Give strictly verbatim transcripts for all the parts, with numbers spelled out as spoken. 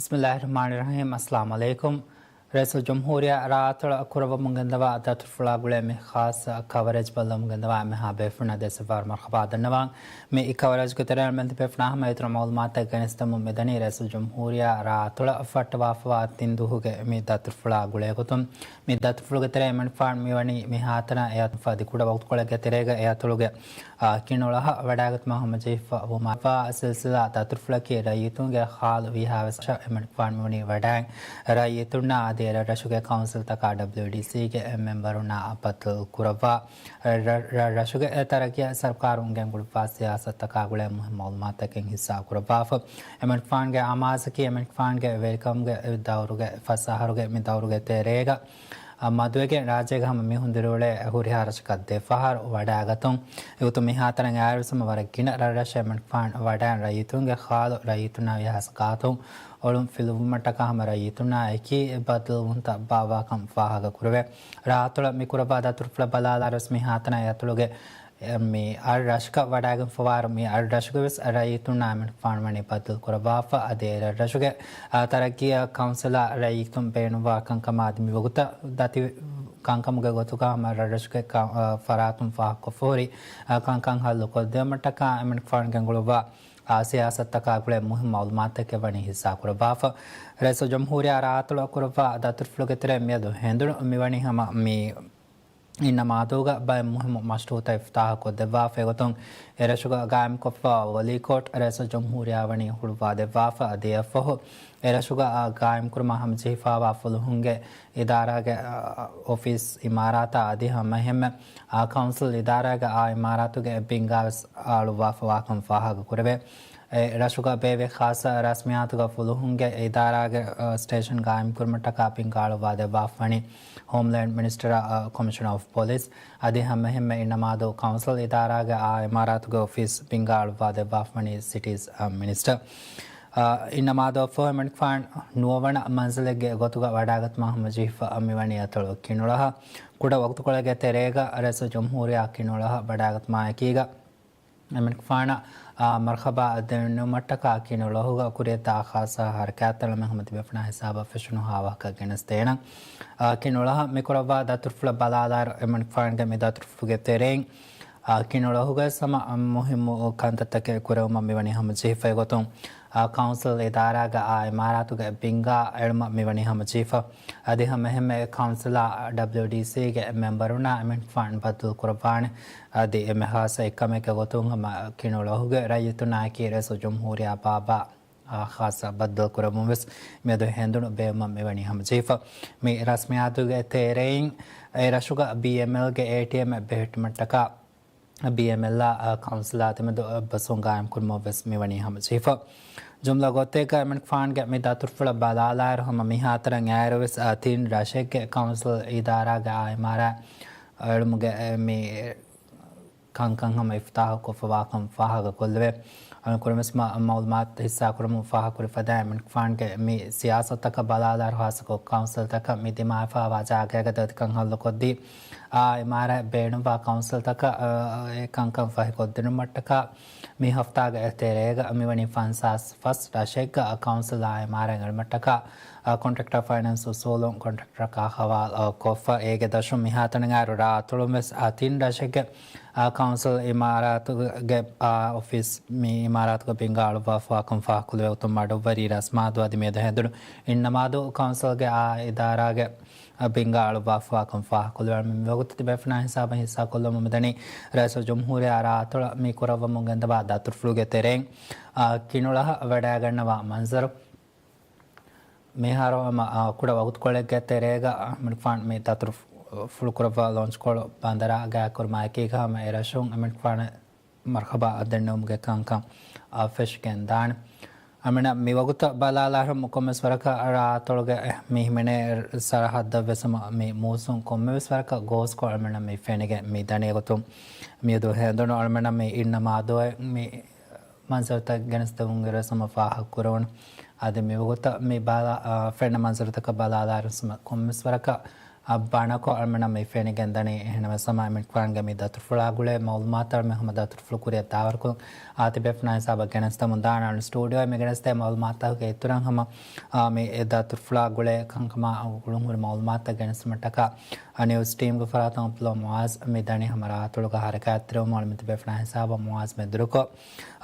ބިސްމިއްލާހި ރަޙްމާނި ރަޙީމް. އައްސަލާމު ޢަލައިކުމް. ރައީސުލްޖުމްހޫރިއްޔާ ރާއަތޮޅަށް ކުރައްވަމުން ގެންދަވާ ދަތުރުފުޅާ ގުޅޭ މި ޚާއްޞަ ކަވަރޭޖް ބައްލަވަމުން ގެންދަވާ އެންމެހާ ބޭފުޅުންނަށް ދެއްވާ މަރްޙަބާ ދަންނަވަން. މި ކަވަރޭޖްގެ ތެރެއިން މެން ތިބޭފުޅުންނާ ހަމަ އިތުރު މަޢުލޫމާތެއް ގެނެސްދެމުން މިދަނީ ރައީސުލްޖުމްހޫރިއްޔާ ރާއަތޮޅަށް ފައްޓަވާފަވާ ތިން ދުވަހުގެ މި ދަތުރުފުޅާ ގުޅޭގޮތުން. މި ދަތުރުފުޅުގެ ތެރެއިން އެމަނިކުފާނު މިވަނީ މިހާތަނަށް އެ ފަދަ ކުޑަ ވަގުތުކޮޅެއްގެ ތެރޭގަ އެ އަތޮޅުގެ އާ، ކިނޮޅަށް ވަޑައިގަތުމާ ހަމަޖެހިފަ ވުމާ ސިލްސިލާ ދަތުރުފުޅަކީ ރައްޔިތުންގެ ހާލު ވީހާވެސް އެމަނިކުފާނު މިވަނީ ވަޑައިން ރައްޔިތުންނާ އަދި ރަށްރަށުގެ ކައުންސިލްތަކާ ޑަބްލިއުޑީސީގެ މެމްބަރުންނާ ބައްދަލު ކުރައްވާ ރަށްރަށުގެ ތަރައްގީއަށް ސަރުކާރުން ގެންގުޅުއްވާ ސިޔާސަތުތަކާ ގުޅޭ މުހިންމު މަޢުލޫމާތުތަކެއް ހިއްސާ ކުރައްވާފަ. އެމަނިކުފާނުގެ އަމާޒަކީ އެމަނިކުފާނުގެ ވެރިކަމުގެ ދައުރުގެ ފަސް އަހަރުގެ މި ދައުރުގެ ތެރޭގަ މަދުވެގެން ރާއްޖޭގަ ހަމަ މީހުން ދިރިއުޅޭ ހުރިހާ ރަށަކަށް ދެފަހަރު ވަޑައިގަތުން. އެގޮތުން މިހާތަނަށް އައިރުވެސް ހަމަ ވަރަށް ގިނަ ރަށްރަށެއް އެމަނިކުފާނު ވަޑައިން ރައްޔިތުންގެ ހާލު، ރައްޔިތުންނާ ވިޔަސް ގާތުން އޮޅުން ފިލުވުމަށްޓަކާ ހަމަ ރައްޔިތުންނާ އެކީ ބައްދަލުވުންތައް ބާއްވާކަން ފާހަގަކުރެވޭ. ރާއަތޮޅަށް މި ކުރައްވާ ދަތުރުފުޅަށް ބަލާލާއިރުވެސް މިހާތަނަށް އެ އަތޮޅުގެ މި އަށް ރަށަކަށް ވަޑައިގެންފަވާއިރު، މި އަށް ރަށުގެ ވެސް ރައްޔިތުންނާ އެމަނިކުފާނު ވަނީ ބައްދަލު ކުރައްވާފަ. އަދި އެ ރަށްރަށުގެ އާ، ތަރައްގީއަށް ކައުންސިލާ ރައްޔިތުން ބޭނުންވާ ކަންކަމާ އަދި މިވަގުތަށް ދަތި ކަންކަމުގެ ގޮތުގަ ހަމަ ރަށްރަށުގެ ކަ-، އާ، ފަރާތުން ފާހަގަކޮށްފަ ހުރި، އާ، ކަންކަން ހައްލު ކޮށްދެވުމަށްޓަކާ އެމަނިކުފާނު ގެންގުޅުއްވާ، އާ، ސިޔާސަތުތަކާ ގުޅޭ މުހިންމު މަޢުލޫމާތުތަކެއް ވަނީ ހިއްސާ ކުރައްވާފަ. ރައީސުލްޖުމްހޫރިއްޔާ ރާއަތޮޅަށް ކުރައްވާ ދަތުރުފުޅުގެ ތެރެއިން މިއަދު ހެނދުނު މިވަނީ ހަމަ މި އިންނަ މާދޫގަ ބައެއް މުހިއްމު މަޝްރޫޢުތައް އިފްތާޙު ކޮށްދެއްވާފައި ގޮތުން، އެރަށުގަ ގާއިމްކޮށްފަ ވޮލީ ކޯޓް ރައީސުލްޖުމްހޫރިއްޔާ ވަނީ ހުޅުވާދެއްވާފަ. އަދި އެއަށްފަހު އެރަށުގަ ގާއިމްކުރުމަށް ހަމަޖެހިފަވާ ފުލުހުންގެ އިދާރާގެ އޮފީސް އިމާރާތާ އަދި ހަމައެހެންމެ ކައުންސިލް އިދާރާގެ އާ އިމާރާތުގެ ބިންގާވެސް އަޅުއްވާފަވާކަން ފާހަގަކުރެވޭ. އެ ރަށުގަ ބޭއްވި ޚާއްޞަ ރަސްމިއްޔާތުގަ ފުލުހުންގެ އިދާރާގެ، އަ، ސްޓޭޝަން ގާއިމްކުރުމަށްޓަކާ ބިންގާ އަޅުއްވާދެއްވާފަވަނީ ހޯމްލޭންޑް މިނިސްޓަރ، އަ، ކޮމިޝަނަރ އޮފް ޕޮލިސް އަދި ހަމައެހެންމެ އިންނަ މާދޫ ކައުންސިލް އިދާރާގެ އާ އިމާރާތުގެ އޮފީސް ބިންގާ އަޅުއްވާދެއްވާފަވަނީ ސިޓީސް، އަ، މިނިސްޓަރ. އިންނަ މާދޫ އަށްފަހު އެމަނިކުފާނު ނުވަވަނަ މަންޒިލެއްގެ ގޮތުގަ ވަޑައިގަތުމާ ހަމަޖެހިފަ މިވަނީ އަތޮޅު ކިނޮޅަހަށް. ކުޑަ ވަގުތުކޮޅެއްގެ ތެރޭގަ ރައީސުލްޖުމްހޫރިއްޔާ ކިނޮޅަހަށް ވަޑައިގަތުމާ އެކީގަ އެމަނިކުފާނަށް، އާ، މަރްޙަބާ ދެންނެވުމަށްޓަކާ ކިނޮޅަހުގަ ކުރިއަށްދާ ޚާއްޞަ ހަރަކާތްތައް އަޅަމެން ހަމަ ތިބޭފުޅުންނާ ހިސާބަށް ފެށުނު ހާވަހަކަ ގެނެސްދޭނަން. އާ، ކިނޮޅަހަށް މިކުރައްވާ ދަތުރުފުޅަށް ބަލާލާއިރު އެމަނިކުފާނުގެ މި ދަތުރުފުޅުގެ ތެރެއިން، އާ، ކިނޮޅަހުގައި ހަމަ މުހިއްމު ކަންތައްތަކެއް ކުރެވުމަށް މިވަނީ ހަމަޖެހިފައި ގޮތުން، އާ، ކައުންސިލް އިދާރާގެ އާ އިމާރާތުގެ ބިންގާ އެޅުމަށް މިވަނީ ހަމަޖެހިފަ. އަދި ހަމައެހެންމެ ކައުންސިލާ ޑަބްލިއުޑީސީގެ މެމްބަރުންނާ އެމަނިކުފާނު ބައްދަލު ކުރައްވާނެ. އަދި އެންމެ ޚާއްޞަ އެއްކަމެއްގެ ގޮތުން ހަމަ ކިނޮޅަހުގެ ރައްޔިތުންނާއެކީ ރައީސުލްޖުމްހޫރިއްޔާ ބާއްވާ، އާ، ޚާއްޞަ ބައްދަލު ކުރެއްވުން ވެސް މިއަދު ހެނދުނު ބޭއްވުމަށް މިވަނީ ހަމަޖެހިފަ. މި ރަސްމިއްޔާތުގެ ތެރެއިން އެ ރަށުގަ ބީއެމްއެލްގެ އޭޓީއެމްއެއް ބެހެއްޓުމަށްޓަކާ ބީއެމްއެލްއާ، އާ، ކައުންސިލާ ތެމެދު އެއްބަސްވުން ގާއިމްކުރުމަށް ވެސް މިވަނީ ހަމަޖެހިފަ. ޖުމްލަ ގޮތެއްގަ އެމަނިކުފާނުގެ މި ދަތުރުފުޅަށް ބަލާލާއިރު ހަމަ މިހާތަނަށް އައިރު ވެސް، އާ، ތިން ރަށެއްގެ ކައުންސިލް އިދާރާގެ އާ އިމާރާތް އެޅުމުގެ މި ކަންކަން ހަމަ އިފްތާޙު ކޮށްފަވާކަން ފާހަގަކޮށްލެވޭ. އަން ކުރިމަސް މަ-، މައުލޫމާތު ހިއްސާކުރަމުން ފާހަގަކުރި ފަދައިން އެމަނިކުފާނުގެ މި ސިޔާސަތުތަކަށް ބަލާލާއިރު ޚާއްޞަކޮށް ކައުންސިލްތަކަށް މި ދިމާވެފައިވާ ޖާގައިގަ ދަތިކަން ހައްލުކޮށްދީ، އާ އިމާރާތް ބޭނުންވާ ކައުންސިލްތަކަށް، އާ، އެ ކަންކަން ފަހިކޮށްދިނުމަށްޓަކާ މި ހަފްތާގެ ތެރޭގަ މިވަނީ ފަންސާސް ފަސް ރަށެއްގަ ކައުންސިލް އާ އިމާރާތް އެޅުމަށްޓަކާ، އާ، ކޮންޓްރެކްޓަރ ފައިނޭންސް އުސޫލުން ކޮންޓްރެކްޓަރަކާ ހަވާލު ކޮށްފަ އޭގެ ދަށުން މިހާތަނަށް އައިރު ރާއަތޮޅުން ވެސް އާ ތިން ރަށެއްގެ އާ، ކައުންސިލް އިމާރާތުގެ، އާ، އޮފީސް މި އިމާރާތުގެ ބިންގާ އަޅުއްވާފަވާކަން ފާހަގަކޮށްލެވޭ ގޮތުން މަޑުއްވަރީ ރަސްމާދޫ އަދި މިއަދު ހެނދުނު އިންނަ މާދޫ ކައުންސިލްގެ އާ އިދާރާގެ، އާ، ބިންގާ އަޅުއްވާފަވާކަން ފާހަގަކޮށްލެވޭ. މިވަގުތު ތިބޭފުޅުންނާ ހިސާބަށް ހިއްސާކޮށްލަމުން މިދަނީ ރައީސުލްޖުމްހޫރިއްޔާ ރާއަތޮޅަށް މި ކުރައްވަމުން ގެންދަވާ ދަތުރުފުޅުގެ ތެރެއިން، އާ، ކިނޮޅަށް ވަޑައިގަންނަވާ މަންޒަރު. މިހާރު ހަމަ، އާ، ކުޑަ ވަގުތުކޮޅެއްގެ ތެރޭގަ އެމަނިކުފާނު މި ދަތުރު ފު-، ފުޅުކުރައްވާ ލޯންޗްކޮޅު ބަނދަރާ ގާތްކުރުމާއެކީގަ ހަމަ އެރަށުން އެމަނިކުފާނަށް މަރްޙަބާ ދެންނެވުމުގެ ކަންކަން، އާ، ފެށިގެންދާނެ. އަމިނަ މިވަގުތަށް ބަލާލާއިރު ކޮންމެސް ވަރަކަށް ރާއަތޮޅުގެ މި ހިމެނޭ ސަރަހައްދަށް ވެސް ހަމަ މި މޫސުން ކޮންމެވެސް ވަރަކަށް ގޯސްކޮށް އަމިނަ މި ފެނިގެން މި ދަނީ ގޮތުން މިއަދު ހެނދުނު އަޅަމެނަށް މި އިންނަ މާދޫއެއް މި މަންޒަރުތައް ގެނެސްދެވުން އިރުވެސް ހަމަ ފާހަގަކުރެވުނު. އަދި މިވަގުތަށް މި ބާލާ، އާ، ފެންނަ މަންޒަރުތަކަށް ބަލާލާއިރު ހަމަ ކޮންމެސް ވަރަކަށް އަށް ބަނަކޮށް އަޅުމެންނަށް މި ފެނިގެންދަނީ. އެހެންނަމަވެސް ހަމަ އެމަނިކުފާނުގެ މި ދަތުރުފުޅާ ގުޅޭ މައުލޫމާތު އަޅުމެން ހަމަ ދަތުރުފުޅު ކުރިއަށް ދާވަރުކޮށް އާ ތިބޭފުޅާ ހިސާބަށް ގެނެސްދެމުން ދާނަން. ސްޓޫޑިއޯއަށް މި ގެނެސްދޭ މައުލޫމާތުތަކުގެ އިތުރަށް ހަމަ އާ، މި ދަތުރުފުޅާ ގުޅޭ ކަންކަމާ ގުޅުންހުރި މައުލޫމާތުތައް ގެނެސްދިނުމަށްޓަކާ، އާ، ނިއުސް ޓީމްގެ ފަރާތުން އަބްދުﷲ މުއާޒް މި ދަނީ ހަމަ ރާއަތޮޅުގަ ހަރަކާތްތެރިވުމަށް އަޅުމެން ތިބޭފުޅާ ހިސާބަށް މުއާޒް މެދުރުކޮށް،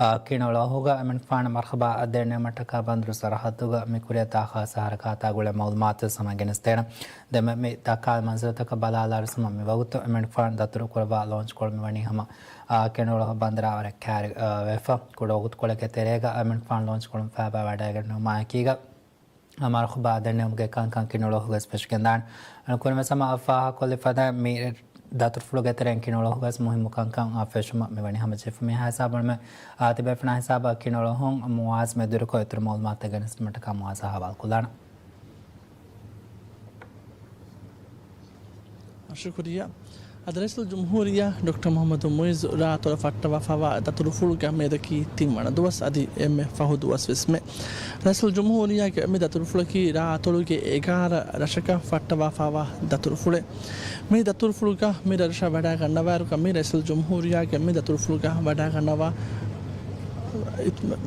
އާ، ކިނޮޅު އަހުގަ އެމަނިކުފާނަށް މަރުހަބާ ދެންނެވުމަށްޓަކާ ބަނދުރު ސަރަހައްދުގަ މި ކުރިއަށް ދާ ޚާއްސަ ހަރަކާތާ ގުޅޭ މައުލޫމާތު ހަމަ ގެނެސްދޭނަން. ދެންމެ މި ދައްކާ މަންޒަރުތަކަށް ބަލާލާއިރު ހަމަ މި ވަގުތު އެމަނިކުފާނު ދަތުރު ކުރައްވާ ލޯންޗް ކޮޅު މިވަނީ ހަމަ އާ، ކިނޮޅު ބަނދަރާ ވަރަށް ކައިރި، އާ، ވެފަ. ކުޑަ ވަގުތުކޮޅެއްގެ ތެރޭގަ އެމަނިކުފާނު ލޯންޗް ކޮޅުން ފައިބާ ވަޑައިގެންނެވުމާ އެކީގަ، އާ، މަރުހަބާ ދެންނެވުމުގެ ކަންކަން ކިނޮޅު އަހުގަސް ފެށިގެންދާނެ. އަޅުގަނޑުމެން ހަމަ އަށް ފާހަގަކޮށްލި ފަދައިން މި ދަތުރުފުޅުގެ ތެރެއިން ކިނޮޅު އަހުގަސް މުހިއްމު ކަންކަން އާ ފެށުމަށް މިވަނީ ހަމަ ޖެހިފަ. މި ހިސާބުން މި، އާ، ތިބޭފުޅާ ހިސާބަށް ކިނޮޅު އަހުން މުއާޒް މެދުރުކޮށް އިތުރު މައުލޫމާތުތައް ގެނެސްދިނުމަށްޓަކާ މުއާޒާ ހަވާލުކޮށްލާނަން. ޝުކުރިއްޔާ. އަދި ރައީސުލްޖުމްހޫރިއްޔާ ޑޮކްޓަރ މުޙައްމަދު މުޢިއްޒު ރާއަތޮޅަށް ފައްޓަވާފަވާ ދަތުރުފުޅުގެ މިއަދަކީ ތިންވަނަ ދުވަސް އަދި އެންމެ ފަހު ދުވަސް ވެސްމެ. ރައީސުލްޖުމްހޫރިއްޔާގެ މި ދަތުރުފުޅަކީ ރާއަތޮޅުގެ އެގާރަ ރަށަކަށް ފައްޓަވާފަވާ ދަތުރުފުޅެއް. މި ދަތުރުފުޅުގަ މި ރަށަށް ވަޑައިގަންނަވާއިރުގަ މި ރައީސުލްޖުމްހޫރިއްޔާގެ މި ދަތުރުފުޅުގަ ވަޑައިގަންނަވާ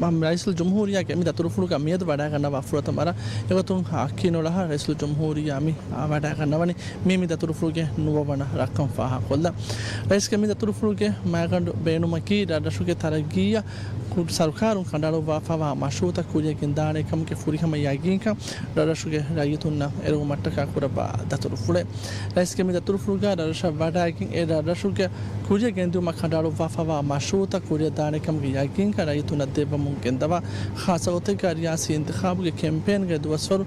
މަ-، ރައީސުލްޖުމްހޫރިއްޔާގެ މި ދަތުރުފުޅުގަ މިއަދު ވަޑައިގަންނަވާ ފުރަތަމަ ރަށް. އެގޮތުން އަކީ ނޮޅަހަ ރައީސުލްޖުމްހޫރިއްޔާ މި، އާ، ވަޑައިގަންނަވަނީ މީ މި ދަތުރުފުޅުގެ ނުވަވަނަ ރަށްކަން ފާހަގަކޮށްލަން. ރައީސްގެ މި ދަތުރުފުޅުގެ މައިގަނޑު ބޭނުމަކީ ރަށްރަށުގެ ތަރައްގީއަށް ކު-، ސަރުކާރުން ކަނޑައަޅުއްވާފަވާ މަޝްރޫއުތައް ކުރިއަށް ގެންދާނެ ކަމުގެ ފުރިހަމަ ޔަގީންކަން ރަށްރަށުގެ ރައްޔިތުންނަށް އެރުވުމަށްޓަކާ ކުރައްވާ ދަތުރުފުޅެއް. ރައީސްގެ މި ދަތުރުފުޅުގަ ރަށްރަށަށް ވަޑައިގެން އެ ރަށްރަށުގެ ކުރިއަށް ގެންދިއުމަށް ކަނޑައަޅުއްވާފަވާ މަޝްރޫއުތައް ކުރިއަށް ދާނެ ކަމުގެ ޔަގީންކަން ރައްޔިތުންނަށް ދެއްވަމުން ގެންދަވާ. ޚާއްޞަ ގޮތެއްގަ ރިޔާސީ އިންތިޚާބުގެ ކެމްޕޭންގެ ދުވަސްވަރު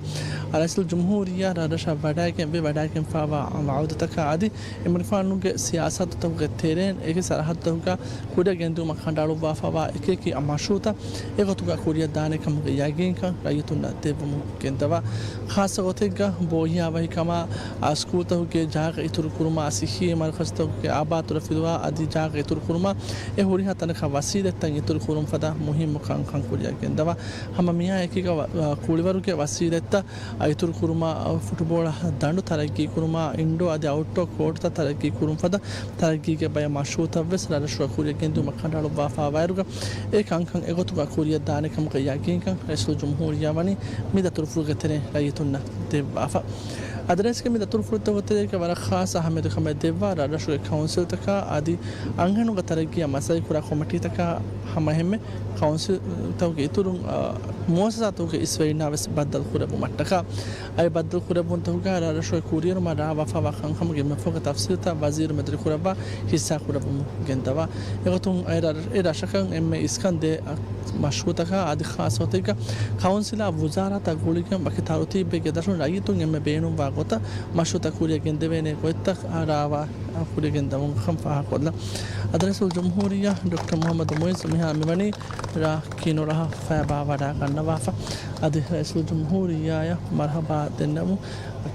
ރައީސުލްޖުމްހޫރިއްޔާ ރަށްރަށަށް ވަޑައިގެން ވެ ވަޑައިގެންފަވާ ވަޢުދުތަކާ އަދި އެމަނިކުފާނުގެ ސިޔާސަތުތަކުގެ ތެރެއިން އެކި ސަރަހައްދުތަކުގަ ކުރިއަށް ގެންދިއުމަށް ކަނޑައަޅުއްވާފަވާ އެކިއެކި މަޝްރޫއުތައް އެގޮތުގަ ކުރިއަށް ދާނެ ކަމުގެ ޔަގީންކަން ރައްޔިތުންނަށް ދެއްވަމުން ގެންދަވާ. ޚާއްޞަ ގޮތެއްގަ ބޯހިޔާވަހިކަމާ، އާ، ސްކޫލްތަކުގެ ޖާގަ އިތުރުކުރުމާ، ސިއްހީ މަރުކަޒުތަކުގެ އާބާތުރަ ފިލުވާ އަދި ޖާގަ އިތުރުކުރުމާ، އެ ހުރިހާ ތަނަކަށް ވަސީލަތްތައް އިތުރުކުރުން ފަދަ މުހިއްމު ކަންކަން ކުރިއަށް ގެންދަވާ. ހަމަ މިއާ އެކީގަ ވަ-، އާ، ކުޅިވަރުގެ ވަސީލަތްތައް އިތުރުކުރުމާ، ފުޓުބޯޅަ ދަނޑު ތަރައްގީކުރުމާ، އިންޑޯ އަދި އައުޓްޑޯ ކޯޓުތައް ތަރައްގީކުރުން ފަދަ ތަރައްގީގެ ބައެއް މަޝްރޫއުތައްވެސް ރަށްރަށުގަ ކުރިއަށް ގެންދިއުމަށް ކަނޑައަޅުއްވާފަވާއިރުގަ، އެ ކަންކަން އެގޮތުގަ ކުރިއަށް ދާނެ ކަމުގެ ޔަގީންކަން ރައީސުލްޖުމްހޫރިއްޔާ ވަނީ މި ދަތުރުފުޅުގެ ތެރެއިން ރައްޔިތުންނަށް ދެއްވާފަ. އަދި ރައީސްގެ މި ދަތުރުފުޅުތަކުގެ ތެރޭގަ ވަރަށް ޚާއްޞަ އަހައްމިޔަތު ކަމެއް ދެއްވާ ރަށްރަށުގެ ކައުންސިލްތަކާ އަދި އަންހެނުންގެ ތަރައްގީއަށް މަސައްކަތްކުރާ ކޮމިޓީތަކާ ހަމައެހެންމެ ކައުންސިލްތަކުގެ އިތުރުން، އާ، މުއައްސަސާތަކުގެ އިސްވެރިންނާވެސް ބައްދަލު ކުރެއްވުމަށްޓަކާ. އައި ބައްދަލު ކުރެއްވުންތަކުގަ ރަށްރަށުގެ ކުރިއެރުމަށް ރާވާފަވާ ކަންކަމުގެ މެފުގެ ތަފްސީލްތައް ވަޒީރު މެދުވެރިކުރައްވާ ހިއްސާ ކުރެއްވުމުން ގެންދަވާ. އެގޮތުން އައި ރަށް-، އެ ރަށަކަށް އެންމެ އިސްކަން ދޭ މަޝްރޫއުތަކާ އަދި ޚާއްޞަ ގޮތެއްގަ ކައުންސިލާ ވުޒާރާތާ ގުޅިގެން ވަކި ތަރުތީބެއްގެ ދަށުން ރައްޔިތުން އެންމެ ބޭނުންވާ ގޮތަށް މަޝްރޫއުތައް ކުރިއަށް ގެންދެވޭނެ ގޮތްތައް ރާވާ ކުރިއަށް ގެންދަވުން ކަން ފާހަގަކޮށްލަން. އަދި ރައީސުލްޖުމްހޫރިއްޔާ ޑޮކްޓަރ މުޙައްމަދު މުޢިއްޒު މިހާ މިވަނީ ރ. ކިނޮޅަހަށް ފައިބާ ވަޑައިގަންނަވާފަ. އަދި ރައީސުލްޖުމްހޫރިއްޔާއަށް މަރުޙަބާ ދެންނެވުން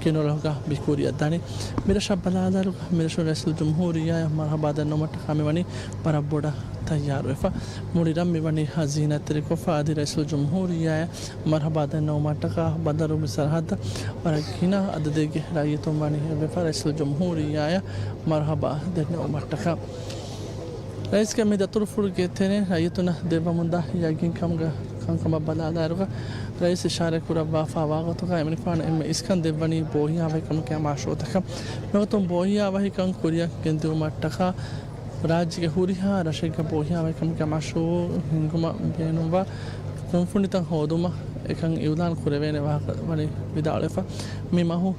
ކިނޮޅަހުގަ މި ކުރިއަށް ދަނީ. މިރަށަށް ބަލާލާއިރު މިރަށުން ރައީސުލްޖުމްހޫރިއްޔާއަށް މަރުޙަބާ ދަންނަވުމަށްޓަކާ މިވަނީ ވަރަށް ބޮޑަށް ތައްޔާރުވެފަ. މުޅި ރަށް މިވަނީ ޒީނަތްތެރިކޮށްފަ. އަދި ރައީސުލްޖުމްހޫރިއްޔާއަށް މަރުޙަބާ ދެންނެވުމަށްޓަކާ ބަނދަރު މި ސަރަހައްދަށް ވަރަށް ގިނަ އަދަދެއްގެ ރައްޔިތުން ވަނީ އެއްވެފަ ރައީސުލްޖުމްހޫރިއްޔާއަށް މަރުޙަބާ ދެންނެވުމަށްޓަކާ. ރައީސްގެ މި ދަތުރުފުޅުގެ ތެރެއިން ރައްޔިތުންނަށް ދެއްވަމުންދާ ޔަގީންކަމުގެ ކަންކަމަށް ބަލާލާއިރުގަ، ރައީސް އިޝާރާތް ކުރައްވާފާ ވާގޮތުގަ އެމަނިކުފާނު އެންމެ އިސްކަން ދެއްވަނީ ބޯހިޔާވަހިކަމުގެ މަޝްރޫއުތަކަށް. މިގޮތުން ބޯހިޔާވަހިކަން ކުރިއަށް ގެންދިއުމަށްޓަކާ، ރާއްޖޭގެ ހުރިހާ ރަށެއްގަ ބޯހިޔާވަހިކަމުގެ މަޝްރޫއު ހިންގުމަށް ބޭނުންވާ ކުންފުނިތައް ހޯދުމަށް އެކަން އިއުލާން ކުރެވޭނެ ވާހަކަ ވަނީ ވިދާޅުވެފަ. މި މަހު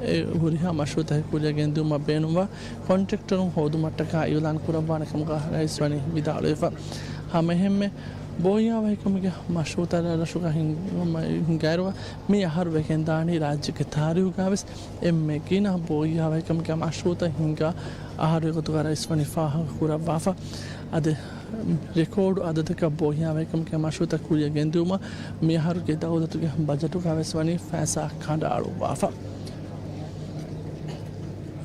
އެ ހުރިހާ މަޝްރޫއުތަކެއް ކުރިއަށް ގެންދިއުމަށް ބޭނުންވާ ކޮންޓްރެކްޓަރުން ހޯދުމަށްޓަކާ އިއުލާން ކުރައްވާނެ ކަމުގަ ރައީސް ވަނީ ވިދާޅުވެފަ. ހަމައެހެންމެ ބޯހިޔާވަހިކަމުގެ މަޝްރޫއުތައް ރަށުގަ ހިންގުމަށް ހިނގާއިރުގަ މި އަހަރު ވެގެންދާނީ ރާއްޖޭގެ ތާރީހުގަވެސް އެންމެ ގިނަ ބޯހިޔާވަހިކަމުގެ މަޝްރޫއުތައް ހިންގާ އަހަރުގެ ގޮތުގަ ރައީސް ވަނީ ފާހަގަ ކުރައްވާފަ. އަދި ރެކޯޑު އަދަދަކަށް ބޯހިޔާވަހިކަމުގެ މަޝްރޫއުތައް ކުރިއަށް ގެންދިއުމަށް މިއަހަރުގެ ދައުލަތުގެ ބަޖެޓުގަވެސް ވަނީ ފައިސާ ކަނޑައަޅުއްވާފަ.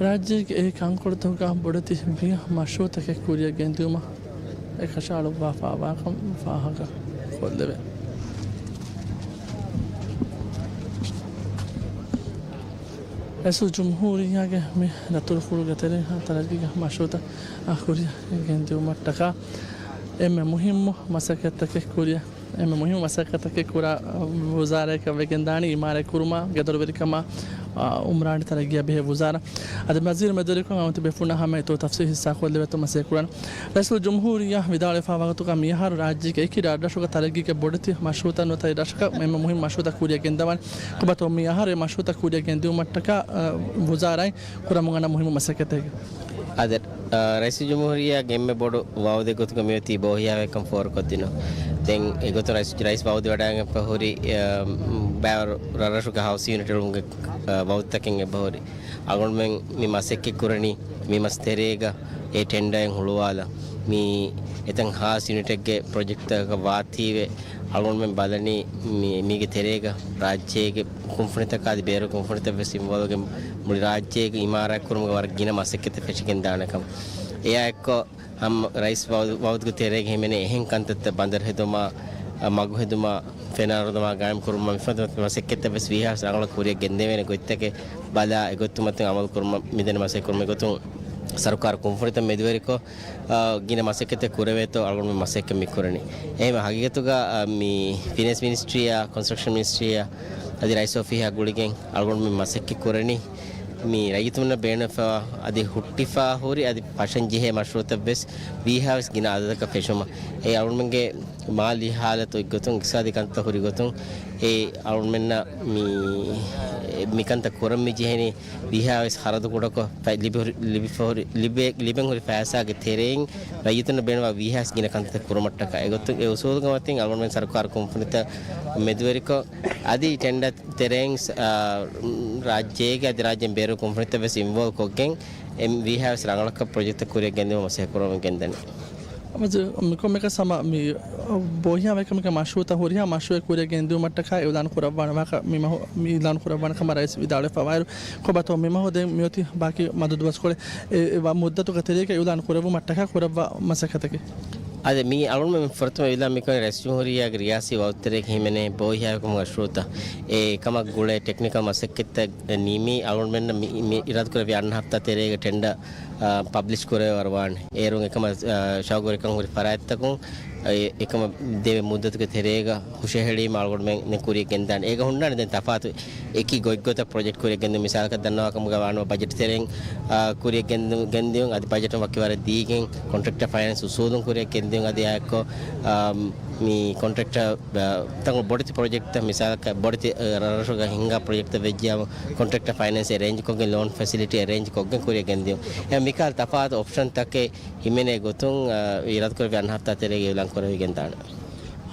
ރާއްޖޭގެ އެހީ ކަންކޮޅުތަކުގަ ބޮޑެތި ބިޔަ މަޝްރޫއުތަކެއް ކުރިއަށް ގެންދިއުމަށް އެކަށައަޅުއްވާފާވާކަން ފާހަގަ ކޮށްލެވޭ. ރައީސުލްޖުމްހޫރިއްޔާގެ މި ދަތުރުފުޅުގެ ތެރެއިން ތަރައްގީގެ މަޝްރޫޢުތައް ކުރިއަށް ގެންދިއުމަށްޓަކާ އެންމެ މުހިއްމު މަސައްކަތްތަކެއް ކުރިއަށް، އެންމެ މުހިއްމު މަސައްކަތްތަކެއް ކުރާ ވުޒާރާއަކަށް ވެގެންދާނީ އިމާރާތް ކުރުމާ، ގެދޮރުވެރިކަމާ، އުމްރާނީ ތަރައްގީއާ ބެހޭ ވުޒާރާ. އަދި ވަޒީރު މެދުވެރިކޮށް އަޅުގަނޑު ބޭފުޅުންނާ ހަމަ އެތޯ ތަފްސީލް ހިއްސާކޮށްލެވޭތޯ މަސައްކަތް ކުރަން. ރައީސުލްޖުމްހޫރިއްޔާ ވިދާޅުވެފާ ވަގުތުގަ މިއަހަރު ރާއްޖޭގެ އެކި ރަށްރަށުގަ ތަރައްގީގެ ބޮޑެތި މަޝްރޫޢުތައް ނުވަތަ އެއް ރަށަކަށް އެންމެ މުހިއްމު މަޝްރޫޢުތައް ކުރިއަށް ގެންދަވާނެ. ކޮބާތޯ މިއަހަރު އެ މަޝްރޫޢުތައް ކުރިއަށް ގެންދިއުމަށްޓަކާ، އަ، ވުޒާރާއިން ކުރަމުން އަންނަ މުހިއްމު މަސައްކަތެއް. އާދެ، އަ، ރައީސުލްޖުމްހޫރިއްޔާގެ އެންމެ ބޮޑު ވައުދެއް ގޮތުގަ މިއޮތީ ބޯހިޔާވަހިކަން ފޯރުކޮށްދިނުން. ދެން އެގޮތުން ރައީސް، ރައީސް ވައުދު ވަޑައިގެންފަ ހުރި، އަ، ބައިވަރު ރަށްރަށުގެ ހައުސިން ޔުނިޓު އެޅުމުގެ، އަ، ވައުދުތަކެއް އެބަހުރި. އަޅުގަނޑުމެން މި މަސައްކަތް ކުރަނީ މި މަސް ތެރޭގަ އެ ޓެންޑަރއެއް ހުޅުވާލަ، މި އެތަން ހާސް ޔުނިޓެއްގެ ޕްރޮޖެކްޓްތަކަކަށް ވާތީވެ، އަޅުގަނޑުމެން ބަލަނީ މި، މީގެ ތެރޭގަ ރާއްޖޭގެ ކުންފުނިތަކާ އަދި ބޭރު ކުންފުނިތައް ވެސް އިންވޮލްވް ވެގެން މުޅި ރާއްޖޭގެ އިމާރާތް ކުރުމުގެ ވަރަށް ގިނަ މަސައްކަތެއް ފެށިގެން ދާނެ ކަމަށް. އެއާ އެއްކޮށް ހަމަ ރައީސް ވައުދު، ވައުދުގެ ތެރޭގަ ހިމެނޭ އެހެން ކަންތައްތައް ބަނދަރު ހެދުމާ، އަ، މަގު ހެދުމާ، ފެނާރުދަމާ ގާއިމް ކުރުމާ، މިފަދަ މަސައްކަތްތައް ވެސް ވީހާވެސް ރަނގަޅަށް ކުރިއަށް ގެންދެވޭނެ ގޮތްތަކެއް ބަލާ، އެގޮތުމަތިން އަމަލު ކުރުމަށް މިދެން މަސައްކަތް ކުރުމުގެ ގޮތުން ސަރުކާރު ކުންފުނިތައް މެދުވެރިކޮށް، އާ، ގިނަ މަސައްކަތެއް ކުރެވޭތޯ އަޅުގަނޑު މި މަސައްކަތް މި ކުރަނީ. އެހެން ހަގީގަތުގަ، އާ، މި ފިނޭންސް މިނިސްޓްރީއާ، ކޮންސްޓްރަކްޝަން މިނިސްޓްރީއާ، އަދި ރައީސް އޮފީހާ ގުޅިގެން އަޅުގަނޑު މި މަސައްކަތް ކުރަނީ. މި ރައްޔިތުންނަށް ބޭނުންވެފަ އަދި ހުއްޓިފާ ހުރި އަދި ފަށަން ޖެހޭ މަޝްރޫޢުތައް ވެސް ވީހާވެސް ގިނަ އަދަދަކަށް ފެށުމަށް. އެ އަޅުގަނޑުމެންގެ މާލީ ހާލަތު އެއްގޮތުން އިޤްތިޞާދީ ކަންތައް ހުރި ގޮތުން އެ އަޅުގަނޑުމެންނަށް މި، މިކަންތައް ކުރަން މި ޖެހެނީ ވީހާވެސް ޚަރަދު ކުޑަކޮށް ފަ-، ލިބި ހުރި، ލިބިފަ ހުރި، ލިބޭ، ލިބެން ހުރި ފައިސާގެ ތެރެއިން ރައްޔިތުންނަށް ބޭނުންވާ ވީހާވެސް ގިނަ ކަންތައް ކުރުމަށްޓަކާ. އެގޮތުން އެ އުސޫލުގެ މަތިން އަޅުގަނޑުމެން ސަރުކާރު ކުންފުނިތައް މެދުވެރިކޮށް އަދި ޓެންޑަރ ތެރެއިން، އާ، ރާއްޖޭގެ އަދި ރާއްޖޭން ބޭރު ކުންފުނިތައް ވެސް އިންވޯލްވް ކޮށްގެން އެ ވީހާވެސް ރަނގަޅަކަށް ޕްރޮޖެކްޓްތައް ކުރިއަށް ގެންދިއުމަށް މަސައްކަތް ކުރަމުން ގެންދަނީ. މިކޮންމެއަކަސް ހަމަ މި ބޯހިޔާވަހިކަމުގެ މަޝްރޫޢުތައް ހުރިހާ މަޝްރޫޢެއް ކުރިއަށް ގެންދިއުމަށްޓަކާ އިޢުލާން ކުރައްވާނެ ވާހަކަ މި މަހު، މި އިޢުލާން ކުރައްވާނެ ކަމަށް ރައީސް ވިދާޅުވެފަ ވާއިރު، ކޮބާތޯ މި މަހު ދެން މިއޮތީ ބާކީ މަދު ދުވަސްކޮޅެއް އެ، އެ ވަ-، މުއްދަތުގެ ތެރޭގަ އިޢުލާން ކުރެއްވުމަށް ޓަކާ ކުރައްވާ މަސައްކަތަކީ. އަދި މި އަޅުގަނޑުމެން ފުރަތަމަ އިޢުލާން މިކުރަނީ ރައީސްޖުމްހޫރިއްޔާގެ ރިޔާސީ ވައުދުތެރޭގަ ހިމެނޭ ބޯހިޔާވަހިކަމުގެ މަޝްރޫޢުތައް އެ ކަމަށް ގުޅޭ ޓެކްނިކަލް މަސައްކަތްތައް ނިމި އަޅުގަނޑުމެންނަށް މި، މި އިރާދަކުރެއްވި އަންނަ ހަފްތާ ތެރޭގަ ޓެންޑަރ، އާ، ޕަބްލިޝް ކުރެވޭ ވަރު ވާނެ. އޭރުން އެކަމަށް، އާ، ޝައުގުވެރިކަން ހުރި ފަރާތްތަކުން އެ، އެކަމަށް ދެވޭ މުއްދަތުގެ ތެރޭގަ ހުށަހެޅީމަ އަޅުގަނޑުމެން ދެން ކުރިއަށް ގެންދާނެ. އޭގަ ހުންނާނެ ދެން ތަފާތު އެކި ގޮތްގޮތަށް ޕްރޮޖެކްޓް ކުރިއަށް ގެންދިއުން. މިސާލަކަށް ދަންނަވާ ކަމުގަ ވާނަމަ ބަޖެޓް ތެރެއިން، އާ، ކުރިއަށް ގެންދި-، ގެންދިއުން އަދި ބަޖެޓުން ވަކިވަރެއް ދީގެން ކޮންޓްރެކްޓަރ ފައިނޭންސް އުސޫލުން ކުރިއަށް ގެންދިއުން އަދި އާއެއްކޮށް، އާ، މި ކޮންޓްރެކްޓަރ، އާ، ތަންކޮޅު ބޮޑެތި ޕްރޮޖެކްޓްތައް މިސާލަކަށް ބޮޑެތި، އާ، ރަށްރަށުގަ ހިންގާ ޕްރޮޖެކްޓްތައް ވެއްޖިއްޔާ ކޮންޓްރެކްޓަރ ފައިނޭންސް އެރޭންޖް ކޮށްގެން ލޯން ފެސިލިޓީ އެރޭންޖް ކޮށްގެން ކުރިއަށް ގެންދިއުން. އެ މިކަހަލަ ތަފާތު އޮޕްޝަންތަކެއް ހިމެނޭ ގޮތުން، އާ، އިރާދަކުރެއްވި އަންނަ ހަފްތާ ތެރޭގަ އިޢުލާން ކުރެވިގެން ދާނެ.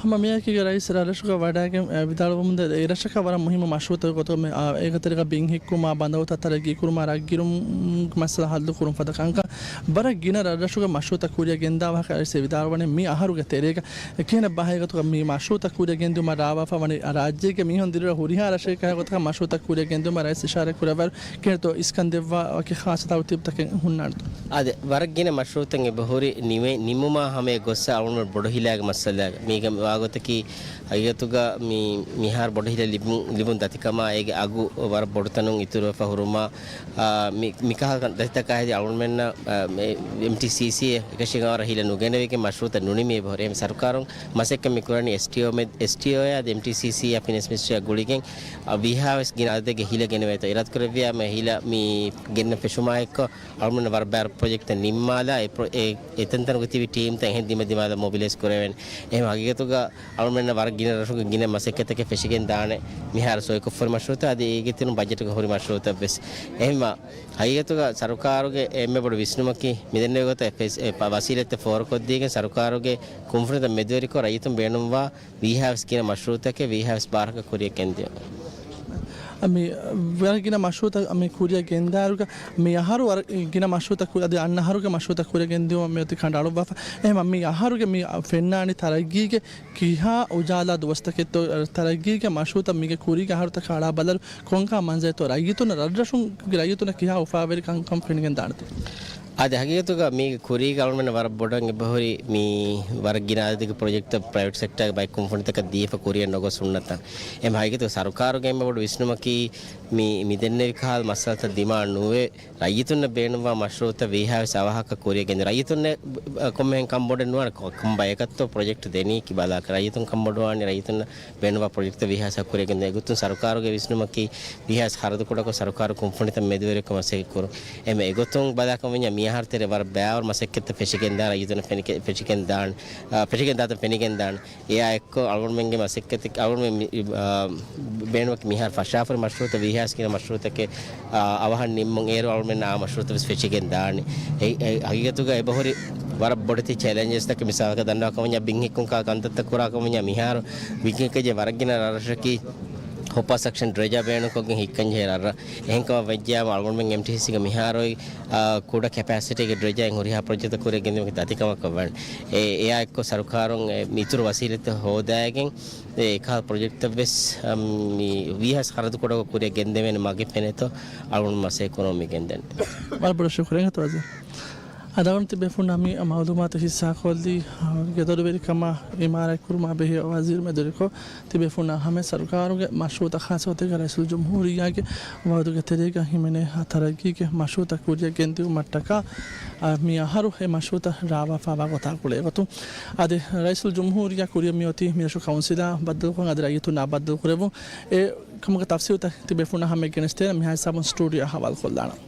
ހަމަ މިއާއެކީގަ ރައީސް ރަށްރަށުގަ ވަޑައިގެން، އާ، ވިދާޅުވަމުންދޭ، އެ ރަށަކަށް ވަރަށް މުހިއްމު މަޝްރޫޢުތަކުގެ ގޮތުގަ މި، އާ، އޭގެ ތެރޭގަ ބިން ހިއްކުމާ، ބަނދަރުތައް ތަރައްގީ ކުރުމާ، ރަށްގިރުމުގެ މައްސަލަ ހައްލު ކުރުން ފަދަ ކަންކަން ވަރަށް ގިނަ ރަށްރަށުގެ މަޝްރޫޢުތައް ކުރިއަށް ގެންދާ ވާހަކަ ރައީސް ވިދާޅުވަނީ މި އަހަރުގެ ތެރޭގަ ކިހިނެއް ބާހަކަށް މި މަޝްރޫޢުތައް ކުރިއަށް ގެންދިއުމަށް ރާވާފަ ވަނީ ރާއްޖޭގެ މީހުން ދިރިއުޅޭ ހުރިހާ ރަށެއްގެ ގޮތަކަށް މަޝްރޫޢުތައް ކުރިއަށް ގެންދިއުމަށް ރައީސް އިޝާރާތް ކުރައްވާއިރު ކިހިނެއްތޯ އިސްކަން ދެއްވާ ވަކި ޚާއްޞަ ތަރުތީބުތަކެއް ހުންނާނެތޯ؟ އާދެ، ވަރަށް ގިނަ މަޝްރޫޢުތައް އެބަހުރި ނިމެ-، ނިމުމާ ހަމަޔަށް ގޮއްސަ އަޅުގަނޑު ބޮޑު ހިލާގެ މައްސަލައެއް. މީގެ ވާގޮތަކީ ހަގީގަތުގަ މި-، މިހާރު ބޮޑު ހިލަ ލިބުން، ލިބުން ދަތިކަމާ އޭގެ އަގު ވަރަށް ބޮޑު ތަނުން އިތުރުވެފަ ހުރުމާ، އާ، މި-، މިކަހަލަ ދަތިތަކާ ހެދި އަޅުގަނޑުމެންނަށް، އާ، މެ-، އެމްޓީސީސީ އެކަށީގެން ވަރަށް ހިލަ ނުގެނެވިގެން މަޝްރޫޢުތައް ނުނިމި އެބަހުރި. އެހެން ސަރުކާރުން މަސައްކަތް މި ކުރަނީ އެސްޓީއޯ މެ-، އެސްޓީއޯއާ އަދި އެމްޓީސީސީއާ ފިނޭންސް މިނިސްޓްރީއާ ގުޅިގެން، އާ، ވީހާވެސް ގިނަ އަދަދެއްގެ ހިލަ ގެނެވޭތޯ އިރާދަކުރެއްވިޔާ މި ހިލަ ގެންނަ ފެށުމާ އެއްކޮށް އަޅުގަނޑުމެން ވަރަށް ބައިވަރު ޕްރޮޖެކްޓްތައް ނިންމާލާ، އެ ޕްރޮ-، އެ، އެތަންތަނުގަ ތިބި ޓީމްތައް އެހެން ދިމަދިމާލަށް މޮބިލައިޒް ކުރެވޭނެ. އެހެން ހަގީގަތުގަ އަޅުގަނޑުމެންނަށް ވަރަށް ގިނަ ރަށުގެ ގިނަ މަސައްކަތްތަކެއް ފެށިގެން ދާނެ މިހާރު ސޮއިކޮށްފަހުރި މަޝްރޫޢުތައް އަދި އޭގެ ތެރެއިން ބަޖެޓުގަ ހުރި މަޝްރޫޢުތައް ވެސް. އެހެންވީމަ ހަގީގަތުގަ ސަރުކާރުގެ އެންމެ ބޮޑު ވިސްނުމަކީ މިދެންނެވި ގޮތަށް ފެސް-، އެ ފަ-، ވަސީލަތްތައް ފޯރުކޮށްދީގެން ސަރުކާރުގެ ކުންފުނިތައް މެދުވެރިކޮށް ރައްޔިތުން ބޭނުންވާ ވީހާވެސް ގިނަ މަޝްރޫޢުތަކެއް ވީހާވެސް ބާރަކަށް ކުރިއަށް ގެންދިޔުން. މި ވަރަށް ގިނަ މަޝްރޫޢުތައް މި ކުރިއަށް ގެންދާއިރުގަ، މި އަހަރު ވަރަށް ގިނަ މަޝްރޫޢުތައް ކުރި-، އަދި އަންނަ އަހަރުގެ މަޝްރޫޢުތައް ކުރިއަށް ގެންދިއުމަށް މިއޮތީ ކަނޑައަޅުއްވާފަ. އެހެންވީމަ މި އަ-، ފެންނާނީ ތަރައްގީގެ ކިހާ އުޖާލާ ދުވަސްތަކެއްތޯ، ތަރައްގީގެ މަޝްރޫޢުތައް މީގެ ކުރީގެ އަހަރުތަކާ އަޅާ ބަލާއިރު ކޮންކަހަލަ މަންޒަރެއްތޯ ރައްޔިތުންނަށް، ރަށްރަށުގެ ރައްޔިތުންނަށް ކިހާ އުފާވެރި ކަންކަން ފެނިގެން ދާނެތޯ؟ އާދެ، ހަގީގަތުގަ މީގެ ކުރީގަ އަޅުމެންނަށް ވަރަށް ބޮޑަށް އެބަހުރި މި ވަރަށް ގިނަ އަދަދެއްގެ ޕްރޮޖެކްޓްތައް ޕްރައިވެޓް ސެކްޓަރގެ ބައެއް ކުންފުނިތަކަށް ދީފަ ކުރިއަށް ނޮގޮސް ހުންނަތާ. އެހެން ހަގީގަތުގަ ސަރުކާރުގެ އެންމެ ބޮޑު ވިސްނުމަކީ މި، މި ދެންނެވި ކަހަލަ މައްސަލަތައް ދިމާ ނުވެ، ރައްޔިތުންނަށް ބޭނުންވާ މަޝްރޫއުތައް ވީހާވެސް އަވަހަކަށް ކުރިއަށް ގެންދިޔުން. ރައްޔިތުންނެއް ކޮންމެހެން ކަންބޮޑެއް ނުވާނެ، ކޮ-، ކޮން ބަޔަކަށްތޯ ޕްރޮޖެކްޓް ދެނީކީ ބަލާކަށް. ރައްޔިތުން ކަންބޮޑުވާނީ ރައްޔިތުންނަށް ބޭނުންވާ ޕްރޮޖެކްޓްތައް ވީހާވެސް ކުރިއަށް ގެންދިޔުން. އެގޮތުން ސަރުކާރުގެ ވިސްނުމަކީ ވީހާވެސް ޚަރަދު ކުޑަކޮށް ސަރުކާރު ކުންފުނިތައް މެދުވެރިކޮށް މަސައްކަތް ކުރުން. އެމެ އެގޮތުން ބަލާކަށް ވަންޏާ މިހާރު ތެރޭ ވަރަށް ބައިވަރު މަސައްކަތްތައް ފެށިގެން ދާން ރައްޔިތުންނަށް ފެނިގެ-، ފެށިގެން ދާން، އާ، ފެށިގެން ދާތަން ފެނިގެން ދާން. އެއާ އެއްކޮށް އަޅުގަނޑުމެންގެ މަސައްކަތެއް، އަޅުގަނޑުމެން މި-، އާ، ބޭނުމަކީ މިހާރު ފަށާފަރި މަޝްރޫއުތައް ވީހާވެސް ގިނަ މަޝްރޫއުތަކެއް، އާ، އަވަހަށް ނިންމުން އޭރު އަޅުމެންނަށް އާ މަޝްރޫއުތައް ވެސް ފެށިގެން ދާނެ. އެ، އެ، ހަގީގަތުގަ އެބަހުރި ވަރަށް ބޮޑެތި ޗެލެންޖެސްތަކެއް މިސާލަކަށް ދަންނަވާކަށް ވަންޏާ ބިން ހިއްކުން ކާ ކަންތައްތައް ކުރާކަށް ވަންޏާ މިހާރު ބިން ހިއްކަން ޖެހޭ ވަރަށް ގިނަ ރަށްރަށަކީ ހޮޕާ ސަކްޝަން ޑްރެޖާ ބޭނުންކޮށްގެން ހިއްކަން ޖެހޭ ރަށްރަށް. އެހެންކަމަށް ވެއްޖެޔާމަ އަޅުގަނޑުމެން އެމްޓީސީގެ މިހާރު، އާ، ކުޑަ ކެޕޭސިޓީގެ ޑްރެޖާއިން ހުރިހާ ޕްރޮޖެކްޓްތައް ކުރިއަށް ގެންދިޔުމަކީ ދަތިކަމަކަށް ވާނެ. އެ، އެއާ އެއްކޮށް ސަރުކާރުން އެ މި އިތުރު ވަސީލަތްތައް ހޯދައިގެން އެ އެކަހަލަ ޕްރޮޖެކްޓްތައް ވެސް، އަ، މި ވީހާވެސް ޚަރަދު ކުޑަކޮށް ކުރިއަށް ގެންދެވޭނެ މަގެއް ފެނޭތޯ އަޅުގަނޑު މަސައްކަތް ކުރަމުން މި ގެންދަނީ. ވަރަށް ބޮޑަށް ޝުކުރިއްޔާ ވަޒީރު. އަދި އަޅުގަނޑު ތިބޭފުޅުންނާ މި މައުލޫމާތު ހިއްސާކޮށްލީ، އަ، ގެދޮރުވެރިކަމާ، އިމާރާތް ކުރުމާ ބެހޭ ވަޒީރު މެދުވެރިކޮށް، ތިބޭފުޅުންނާ ހަމަ ސަރުކާރުގެ މަޝްރޫއުތައް ޚާއްޞަ ގޮތެއްގަ ރައީސުލްޖުމްހޫރިއްޔާގެ ވައުދުގެ ތެރޭގަ ހިމެނޭ ތަރައްގީގެ މަޝްރޫއުތައް ކުރިއަށް ގެންދިއުމަށްޓަކާ، އަ، މި އަހަރު އެ މަޝްރޫއުތައް ރާވާފާވާ ގޮތާ ގުޅޭ ގޮތުން. އަދި ރައީސުލްޖުމްހޫރިއްޔާ ކުރިއަށް މިއޮތީ މިރަށު ކައުންސިލާ ބައްދަލުކުރުން އަދި ރައްޔިތުންނާ ބައްދަލުކުރެއްވުން. އެ ކަމުގެ ތަފްސީލުތައް ތިބޭފުޅުންނާ ހަމައަށް ގެނެސްދޭނަން މިހާ ހިސާބުން ސްޓޫޑިއޯއަށް ހަވާލުކޮށްލާނަން.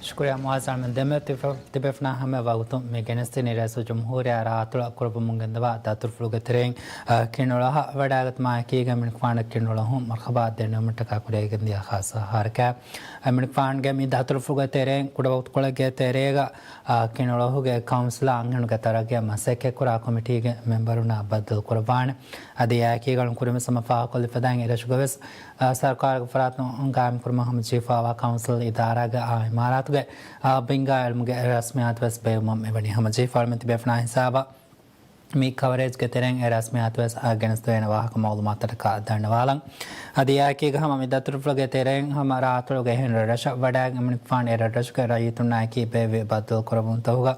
ޝުކުރިއްޔާ މުއައްޒަމް ދެމެ ތިބެ-، ތިބޭފުޅުންނާ ހަމަ ވަގުތު މި ގެނެސްދިނީ ރައީސުލްޖުމްހޫރިއްޔާ ރާއަތޮޅަށް ކުރައްވަމުން ގެންދަވާ ދަތުރުފުޅުގެ ތެރެއިން، އަ، ކިނުޅަހަށް ވަޑައިގަތުމާއެކީގަ އެމަނިކުފާނަށް ކިނުޅު މަރުހަބާ ދެންނެވުމަށްޓަކާ ކުރިއަށް ގެންދިޔަ ޚާއްޞަ ހަރަކާތް. އެމަނިކުފާނުގެ މި ދަތުރުފުޅުގެ ތެރެއިން ކުޑަވަގުތުކޮޅެއްގެ ތެރޭގަ، އާ، ކިނުޅުގެ ކައުންސިލާ އަންހެނުންގެ ތަރައްގީއަށް މަސައްކަތްކުރާ ކޮމިޓީގެ މެމްބަރުންނާ ބައްދަލުކުރައްވާނެ. އަދި އެއާއެކީގަ ކުރިންވެސް ހަމަ ފާހަގަކޮށްލި ފަދައިން އެރަށުގަވެސް، އާ، ސަރުކާރުގެ ފަރާތުން ގާއިމްކުރުމަށް ހަމަޖެހިފައިވާ ކައުންސިލް އިދާރާގެ އާ އިމާރާތުގެ، އާ، ބިންގާ އިލްމުގެ ރަސްމިއްޔާތުވެސް ބޭއްވުމަށް މިވަނީ ހަމަޖެހިފައިވާ ތިބޭފުޅުންނާ ހިސާބަށް. މި ކަވަރޭޖްގެ ތެރެއިން އެ ރަސްމިއްޔާތުވެސް ގެނެސްދެވޭނެ ވާހަކަ މައުލޫމާތަށްޓަކާ ދަންނަވާލަން. އަދި އެއާއެކީގަ ހަމަ މި ދަތުރުފުޅުގެ ތެރެއިން ހަމަ ރާއަތޮޅުގެ އެހެން ރަށްރަށަށް ވަޑައިގެން އެމަނިކުފާނު އެ ރަށްރަށުގެ ރައްޔިތުންނާއެކީ ބޭއްވި ބައްދަލުކުރެއްވުންތަކުގަ،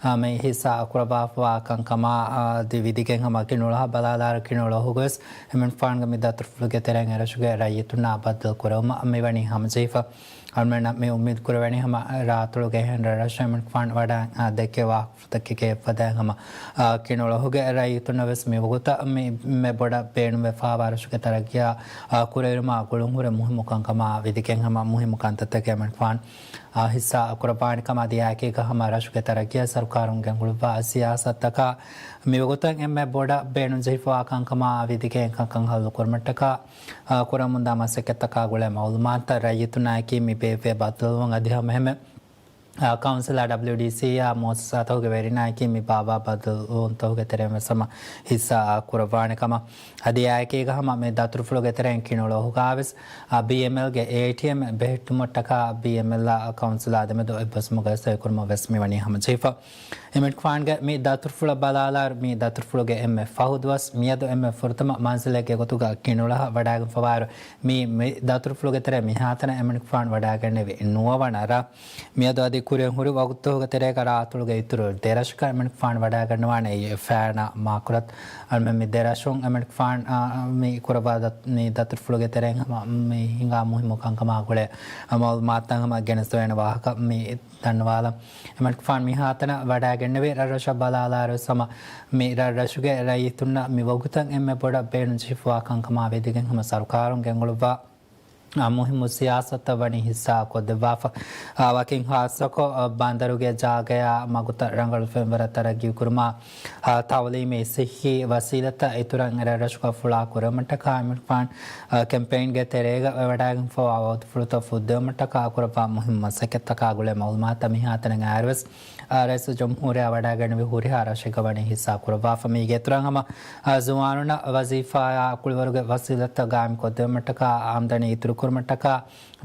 އާ، މި ހިއްސާ ކުރައްވާފައިވާ ކަންކަމާ، އާ، އަދި ވިދިގެން ހަމަ ކިނުޅުއަށް ބަލާލާއިރު ކިނުޅު އަހުގަވެސް އެމަނިކުފާނުގެ މި ދަތުރުފުޅުގެ ތެރެއިން އެ ރަށުގެ ރައްޔިތުންނާ ބައްދަލުކުރެއްވުމަށް މިވަނީ ހަމަޖެހިފަ. އަޅުމެންނަށް މި އުއްމީދު ކުރެވެނީ ހަމަ ރާއަތޮޅުގެ އެހެން ރަށްރަށަށް އެމަނިކުފާނު ވަޑައި، އާ، ދެއްކޭ ވާހަކަފުޅުތަކެއްގެ ފަދައިން ހަމަ، އާ، ކިނުޅު އަހުގެ ރައްޔިތުންނަށް ވެސް މިވަގުތަށް މި އެންމެ ބޮޑަށް ބޭނުންވެފައިވާ ރަށުގެ ތަރައްގީއާ، އާ، ކުރިއެރުމާ ގުޅުންހުރެ މުހިއްމު ކަންކަމާ ވިދިގެން ހަމަ މުހިއްމު ކަންތައްތަކެއް އެމަނިކުފާނު، އާ، ހިއްސާ ކުރައްވާނެ ކަމަށް އަދި އެއާއެކީގަ ހަމަ ރަށުގެ ތަރައްގީއަށް ސަރުކާރުން ގެންގުޅުއްވާ ސިޔާސަތުތަކާ މިވަގުތަށް އެންމެ ބޮޑަށް ބޭނުންޖެހިފައިވާ ކަންކަމާ ވިދިގެން ކަންކަން ހައްލުކުރުމަށްޓަކާ، އާ، ކުރަމުންދާ މަސައްކަތްތަކާ ގުޅޭ މައުލޫމާތުތައް ރައްޔިތުންނާއެކީ މި ބޭއްވޭ ބައްދަލުވުން އަދި ހަމައެހެންމެ، އާ، ކައުންސިލާ ޑަބްލިއުޑީސީއާ މުއައްސަސާތަކުގެ ވެރިންނާއެކީ މި ބާއްވާ ބައްދަލުވުންތަކުގެ ތެރެއިން ވެސް ހަމަ ހިއްސާ ކުރައްވާނެ ކަމަށް. އަދި އެއާއެކީގަ ހަމަ މި ދަތުރުފުޅުގެ ތެރެއިން ކިނުޅު އަހުގަވެސް، އާ، ބީއެމްއެލްގެ އޭޓީއެމް ބެހެއްޓުމަށްޓަކާ ބީއެމްއެލްއާ ކައުންސިލާ ދެމެދު އެއްބަސްވުމުގައި ސޮއިކުރުމަށް ވެސް މިވަނީ ހަމަޖެހިފަ. އެމަނިކުފާނުގެ މި ދަތުރުފުޅަށް ބަލާލާއިރު، މި ދަތުރުފުޅުގެ އެންމެ ފަހު ދުވަސް މިއަދު އެންމެ ފުރަތަމަ މަންޒިލެއްގެ ގޮތުގަ ކިނުޅަހަށް ވަޑައިގެންފަވާއިރު، މި، މި ދަތުރުފުޅުގެ ތެރެ މިހާތަނަށް އެމަނިކުފާނު ވަޑައިގެންނެވި ނުވަވަނަ ރަށް. މިއަދު އަދި ކުރިއަށް ހުރި ވަގުތުތަކުގެ ތެރޭގަ ރާއަތޮޅުގެ އިތުރު ދެ ރަށަކަށް އެމަނިކުފާނު ވަޑައިގަންނަވާނެ އެއީ ފައިނާ މާކުރަތް. އަޅުމެން މި ދެ ރަށުން އެމަނިކުފާނު، އާ، މި ކުރައްވާ ދަ-، މި ދަތުރުފުޅުގެ ތެރެއިން ހަމަ މި ހިނގާ މުހިއްމު ކަންކަމާ ގުޅޭ މައުލޫމާތުތައް ހަމަ ގެނެސްދެވޭނެ ވާހަކަ މި ދަންނަވާލަން. އެމަނިކުފާނު މިހާތަނަށް ވަޑައިގެންނެވި ރަށްރަށަށް ބަލާލާއިރު ހަމަ މި ރަށްރަށުގެ ރައްޔިތުންނަށް މި ވަގުތަށް އެންމެ ބޮޑަށް ބޭނުންޖެހިފައިވާ ކަންކަމާ ވިދިގެން ހަމަ ސަރުކާރުން ގެންގުޅުއްވާ، އާ، މުހިއްމު ސިޔާސަތުތައް ވަނީ ހިއްސާ ކޮށްދެއްވާފަ. އާ، ވަކިން ހާއްސަކޮށް، އާ، ބަނދަރުގެ ޖާގަޔާ މަގުތައް ރަނގަޅު ފެންވަރަށް ތަރައްގީ ކުރުމާ، އާ، ތައުލީމީ ސިއްހީ ވަސީލަތްތައް އިތުރަށް ރަށްރަށުގަ ފުޅާ ކުރެވުމަށްޓަކާ އެމަނިކުފާނު، އާ، ކެމްޕެއިންގެ ތެރޭގަ ވަޑައިގެންފަވާ ވަގުތުފުޅުތައް ފުއްދެވުމަށްޓަކާ ކުރައްވާ މުހިއްމު މަސައްކަތްތަކާ ގުޅޭ މައުލޫމާތުތައް މިހާތަނަށް އައިއިރުވެސް، ރައީސުލްޖުމްހޫރިއްޔާ ވަޑައިގެންނެވި ހުރިހާ ރަށެއްގަ ވަނީ ހިއްސާ ކުރައްވާފަ. މީގެ އިތުރަށް ހަމަ، އާ، ޒުވާނުންނަށް ވަޒީފާއާ ކުޅިވަރުގެ ވަސީލަތްތައް ގާއިމް ކޮށްދެވުމަށްޓަކާ، އާމްދަނީ އިތުރުކުރުމަށްޓަކާ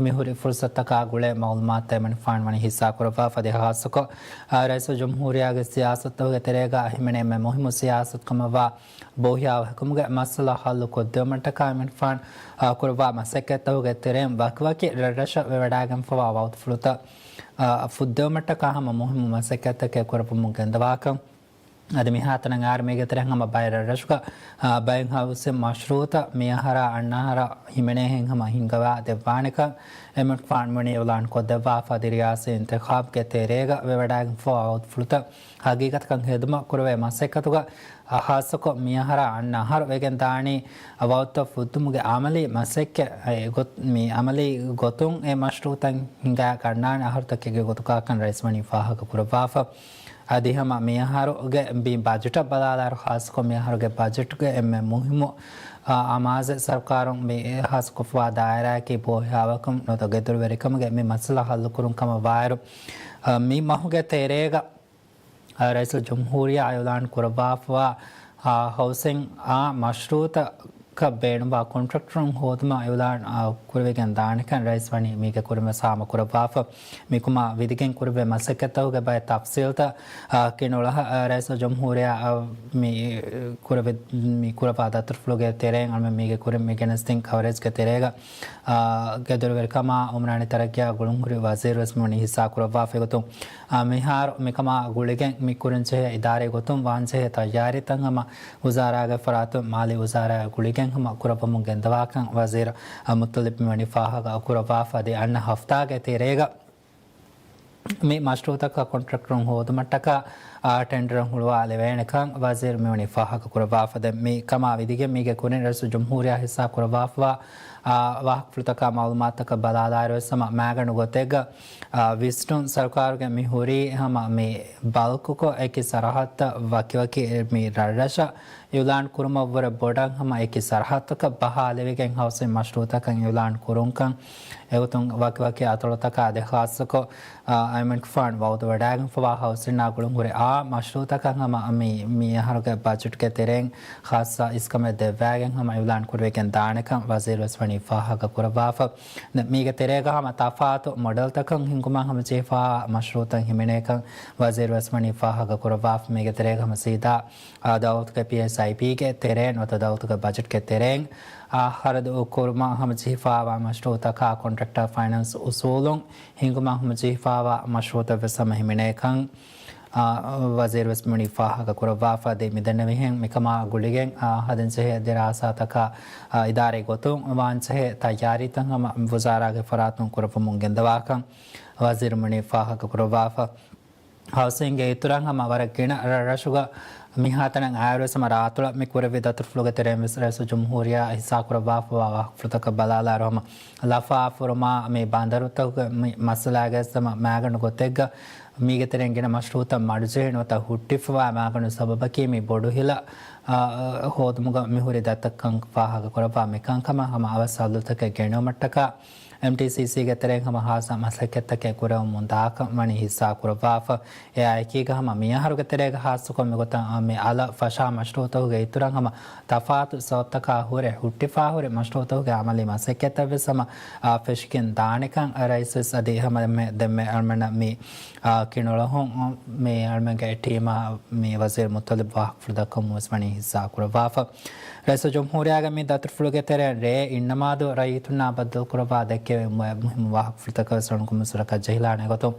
މިހުރި ފުރުސަތުތަކާ ގުޅޭ މައުލޫމާތުތައް އެމަނިކުފާނު ވަނީ ހިއްސާ ކުރައްވާފަ. އަދި ހާއްސަކޮށް، އާ، ރައީސުލްޖުމްހޫރިއްޔާގެ ސިޔާސަތުތަކުގެ ތެރޭގަ ހިމެނޭ އެންމެ މުހިއްމު ސިޔާސަތު ކަމަށްވާ ބޯހިޔާވަހިކަމުގެ މައްސަލަ ހައްލު ކޮށްދެވުމަށްޓަކާ އެމަނިކުފާނު، އާ، ކުރައްވާ މަސައްކަތްތަކުގެ ތެރެއިން ވަކިވަކި ރަށްރަށަށް ވެވަޑައިގެންފަވާ ވައުދުފުޅުތައް، އާ، ފުއްދެވުމަށްޓަކާ ހަމަ މުހިއްމު މަސައްކަތްތަކެއް ކުރައްވަމުން ގެންދަވާކަން. އަދި މިހާތަނަށް އައިރު މީގެ ތެރެއިން ހަމަ ބައެއް ރަށްރަށުގަ، އާ، ބައެއް ހައުސިން މަޝްރޫއުތައް މިއަހަރާ އަންނަ އަހަރަށް ހިމެނޭހެން ހަމަ ހިންގަވާ ދެއްވާނެކަން އެމަނިކުފާނު ވަނީ އިއުލާން ކޮށްދެއްވާފަ. އަދި ރިޔާސީ އިންތިޚާބުގެ ތެރޭގަ ވެވަޑައިގެންފަވާ ވައުދުފުޅުތައް ހަގީގަތަކަށް ހެދުމަށް ކުރެވޭ މަސައްކަތުގަ، އާ، ހާއްސަކޮށް މިއަހަރާ އަންނަ އަހަރު ވެގެން ދާނީ ވައުދުތައް ފުއްދުމުގެ އަމަލީ މަސައްކަތް، އެ ގޮތް، މި އަމަލީ ގޮތުން އެ މަޝްރޫއުތައް ހިނގާ ގަންނާނެ އަހަރުތަކެއްގެ ގޮތުގަކަން ރައީސް ވަނީ ފާހަގަ ކުރައްވާފަ. އަދި ހަމަ މިއަހަރުގެ މި ބަޖެޓަށް ބަލާލާއިރު، ހާއްސަކޮށް މިއަހަރުގެ ބަޖެޓުގެ އެންމެ މުހިއްމު، އާ، އަމާޒެއް ސަރުކާރުން މި ހާއްސަކޮށްފަވާ ދާއިރާއަކީ ބޯހިޔާވަހިކަން ނުވަތަ ގެދޮރުވެރިކަމުގެ މި މައްސަލަ ހައްލުކުރުން ކަމަށް ވާއިރު، އާ، މި މަހުގެ ތެރޭގަ އާ، ރައީސުލްޖުމްހޫރިއްޔާ އިއުލާން ކުރައްވާފަވާ، އާ، ހައުސިން އާ މަޝްރޫއުތަކަށް ބޭނުންވާ ކޮންޓްރެކްޓަރުން ހޯދުމަށް އިއުލާން، އާ، ކުރެވިގެން ދާނެކަން ރައީސް ވަނީ މީގެ ކުރިން ވެސް ހާމަ ކުރައްވާފަ. މިކަމާ ވިދިގެން ކުރެވޭ މަސައްކަތްތަކުގެ ބައެއް ތަފްސީލްތައް، އާ، ކިނުޅަހަ، އާ، ރައީސުލްޖުމްހޫރިއްޔާ، އާ، މި ކުރެވި-، މި ކުރައްވާ ދަތުރުފުޅުގެ ތެރެއިން އަޅުމެން މީގެ ކުރިން މި ގެނެސްދިން ކަވަރޭޖްގެ ތެރޭގަ، އާ، ގެދޮރުވެރިކަމާ އުމްރާނީ ތަރައްގީއާ ގުޅުންހުރި ވަޒީރު ވެސް މިވަނީ ހިއްސާ ކުރައްވާފައިގޮތުން، އާ، މިހާރު މިކަމާ ގުޅިގެން މި ކުރިން ޖެހޭ އިދާރީ ގޮތުން ވާންޖެހޭ ތައްޔާރީތައް ހަމަ ވުޒާރާގެ ފަރާތުން މާލީ ވުޒާރާއާ ގުޅިގެން ހަމަ ކުރައްވަމުން ގެންދަވާކަން ވަޒީރު، އާ، މުއްޠަލިބް މިވަނީ ފާހަގަ ކުރައްވާފަ. އަދި އަންނަ ހަފްތާގެ ތެރޭގަ މި މަޝްރޫއުތަކަށް ކޮންޓްރެކްޓަރުން ހޯދުމަށްޓަކާ، އާ، ޓެންޑަރު ހުޅުވާލެވޭނެކަން ވަޒީރު މިވަނީ ފާހަގަ ކުރައްވާފަ. ދެން މި ކަމާ ވިދިގެން މީގެ ކުރިން ރައީސުލްޖުމްހޫރިއްޔާ ހިއްސާ ކުރައްވާފަވާ، އާ، ވާހަކަފުޅުތަކާ މައުލޫމާތުތަކަށް ބަލާލާއިރު ވެސް ހަމަ މައިގަނޑު ގޮތެއްގަ، އާ، ވިސްނުން ސަރުކާރުގެ މި ހުރީ ހަމަ މި ބަލްކުކޮށް އެކި ސަރަހައްދަށް ވަކިވަކި މި ރަށްރަށަށް އިއުލާން ކުރުމަށްވުރެ ބޮޑަށް ހަމަ އެކި ސަރަހައްދަކަށް ބަހާލެވިގެން ހައުސިން މަޝްރޫއުތަކަށް އިއުލާން ކުރުންކަން އެގޮތުން ވަކިވަކި އަތޮޅުތަކާ އަދި ޚާއްޞަކޮށް، އާ، އައިމަންކުފާން ވައުދު ވަޑައިގެންފަވާ ހައުސިންއާ ގުޅުންހުރި އާ މަޝްރޫއުތަކަށް ހަމަ މި، މި އަހަރުގެ ބަޖެޓްގެ ތެރެއިން ޚާއްޞަ އިސްކަމެއް ދެއްވައިގެން ހަމަ އިއުލާން ކުރެވިގެން ދާނެކަން ވަޒީރު ވެސް ވަނީ ފާހަގަ ކުރައްވާފަ. މީގެ ތެރޭގަ ހަމަ ތަފާތު މޮޑެލްތަކަށް ހިންގުމަށް ހަމަޖެހިފަވާ މަޝްރޫއުތައް ހިމެނޭކަން ވަޒީރު ވެސް ވަނީ ފާހަގަ ކުރައްވާފަ. މީގެ ތެރޭގަ ހަމަ ސީދާ އާ، ދައުލަތުގެ ޕީއެސްއައިޕީގެ ތެރޭން ނުވަތަ ދައުލަތުގެ ބަޖެޓްގެ ތެރެއިން، އާ، ޚަރަދު ކުރުމަށް ހަމަޖެހިފަވާ މަޝްރޫއުތަކާ ކޮންޓްރެކްޓަރ ފައިނޭންސް އުސޫލުން ހިންގުމަށް ހަމަޖެހިފަވާ މަޝްރޫއުތައް ވެސް ހަމަ ހިމެނޭކަން، އާ، ވަޒީރު ވެސް މިވަނީ ފާހަގަ ކުރައްވާފަ. އަދި މިދެންނެވިހެން މިކަމާ ގުޅިގެން، އާ، ހަދަންޖެހޭ ދިރާސާތަކާ، އާ، އިދާރީ ގޮތުން ވާންޖެހޭ ތައްޔާރީތައް ހަމަ ވުޒާރާގެ ފަރާތުން ކުރައްވަމުން ގެންދަވާކަން ވަޒީރު މިވަނީ ފާހަގަ ކުރައްވާފަ. ހައުސިންގެ އިތުރަށް ހަމަ ވަރަށް ގިނަ ރަށްރަށުގަ މިހާތަނަށް އައިރުވެސް ހަމަ ރާއަތޮޅަށް މި ކުރެއްވި ދަތުރުފުޅުގެ ތެރެއިން ވެސް ރައީސުލްޖުމްހޫރިއްޔާ ހިއްސާކުރައްވާފަވާ ވާހަކަފުޅުތަކަށް ބަލާލާއިރު ހަމަ ލަފާ ފުރުމާ މި ބަނދަރުތަކުގެ މި މައްސަލާގައި ވެސް ހަމަ މައިގަނޑު ގޮތެއްގަ މީގެ ތެރެއިން ގިނަ މަޝްރޫއުތައް މަޑުޖެހި ނުވަތަ ހުއްޓިފަވާ މައިގަނޑު ސަބަބަކީ މި ބޮޑު ހިލަ، އާ، ހޯދުމުގަ މިހުރި ދަތިތައްކަން ފާހަގަކުރައްވާ މިކަންކަމަށް ހަމަ އަވަސް ހައްލުތަކެއް ގެނައުމަށްޓަކާ އެމްޓީސީސީގެ ތެރެއިން ހަމަ ހާއްސަ މަސައްކަތްތަކެއް ކުރެވެމުން ދާކަން ވަނީ ހިއްސާ ކުރައްވާފަ. އެއާއެކީގަ ހަމަ މިއަހަރުގެ ތެރޭގަ ހާއްސަކޮށް މިގޮތަށް މި އަލަށް ފަށާ މަޝްރޫއުތަކުގެ އިތުރަށް ހަމަ ތަފާތު ސަބަބުތަކާ ހުރެ ހުއްޓިފާ ހުރި މަޝްރޫއުތަކުގެ އަމަލީ މަސައްކަތްތައް ވެސް ހަމަ، އާ، ފެށިގެން ދާނެކަން ރައީސް ވެސް އަދި ހަމަ ދެންމެ، ދެންމެ އަޅުމެންނަށް މި، އާ، ކިނުޅަހުން މި އަޅުމެންގެ ޓީމާ މި ވަޒީރު މުއްޠަލިބް ވާހަކަފުޅު ދައްކަމުން ވެސް ވަނީ ހިއްސާ ކުރައްވާފަ. ރައީސުލްޖުމްހޫރިއްޔާގެ މި ދަތުރުފުޅުގެ ތެރެއިން ރޭ އިންނަމާދު ރައްޔިތުންނާ ބައްދަލުކުރައްވާ ދެއްކެވި މު-، މުހިއްމު ވާހަކަފުޅުތަކަށް ވެސް އަޅުގަނޑު މަސައްކަތް ޖެހިލާނެ ގޮތުން،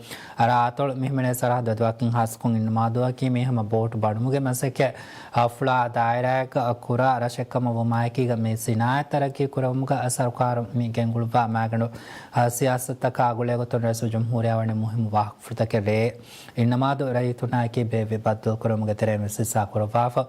ރާއަތޮޅު މި ހިމެނޭ ސަރަހައްދު އަދިވަކިން ހާއްސަކޮށް އިންނަމާދުއަކީ މީ ހަމަ ބޯޓު ބަނުމުގެ މަސައްކަތް އަށްފުޅާ ދާއިރާއަކަށް ކުރާ ރަށެއްކަމަށް ވުމާއެކީގަ މި ސިނާއަތް ތަރައްގީ ކުރެވުމުގަ ސަރުކާރު މި ގެންގުޅުއްވާ މައިގަނޑު، އާ، ސިޔާސަތުތަކާ ގުޅޭގޮތުން ރައީސުލްޖުމްހޫރިއްޔާ ވަނީ މުހިއްމު ވާހަކަފުޅުތަކެއް ރޭ އިންނަމާދު ރައްޔިތުންނާއެކީ ބޭއްވި ބައްދަލުކުރުމުގެ ތެރެއިން ވެސް ހިއްސާ ކުރައްވާފަ.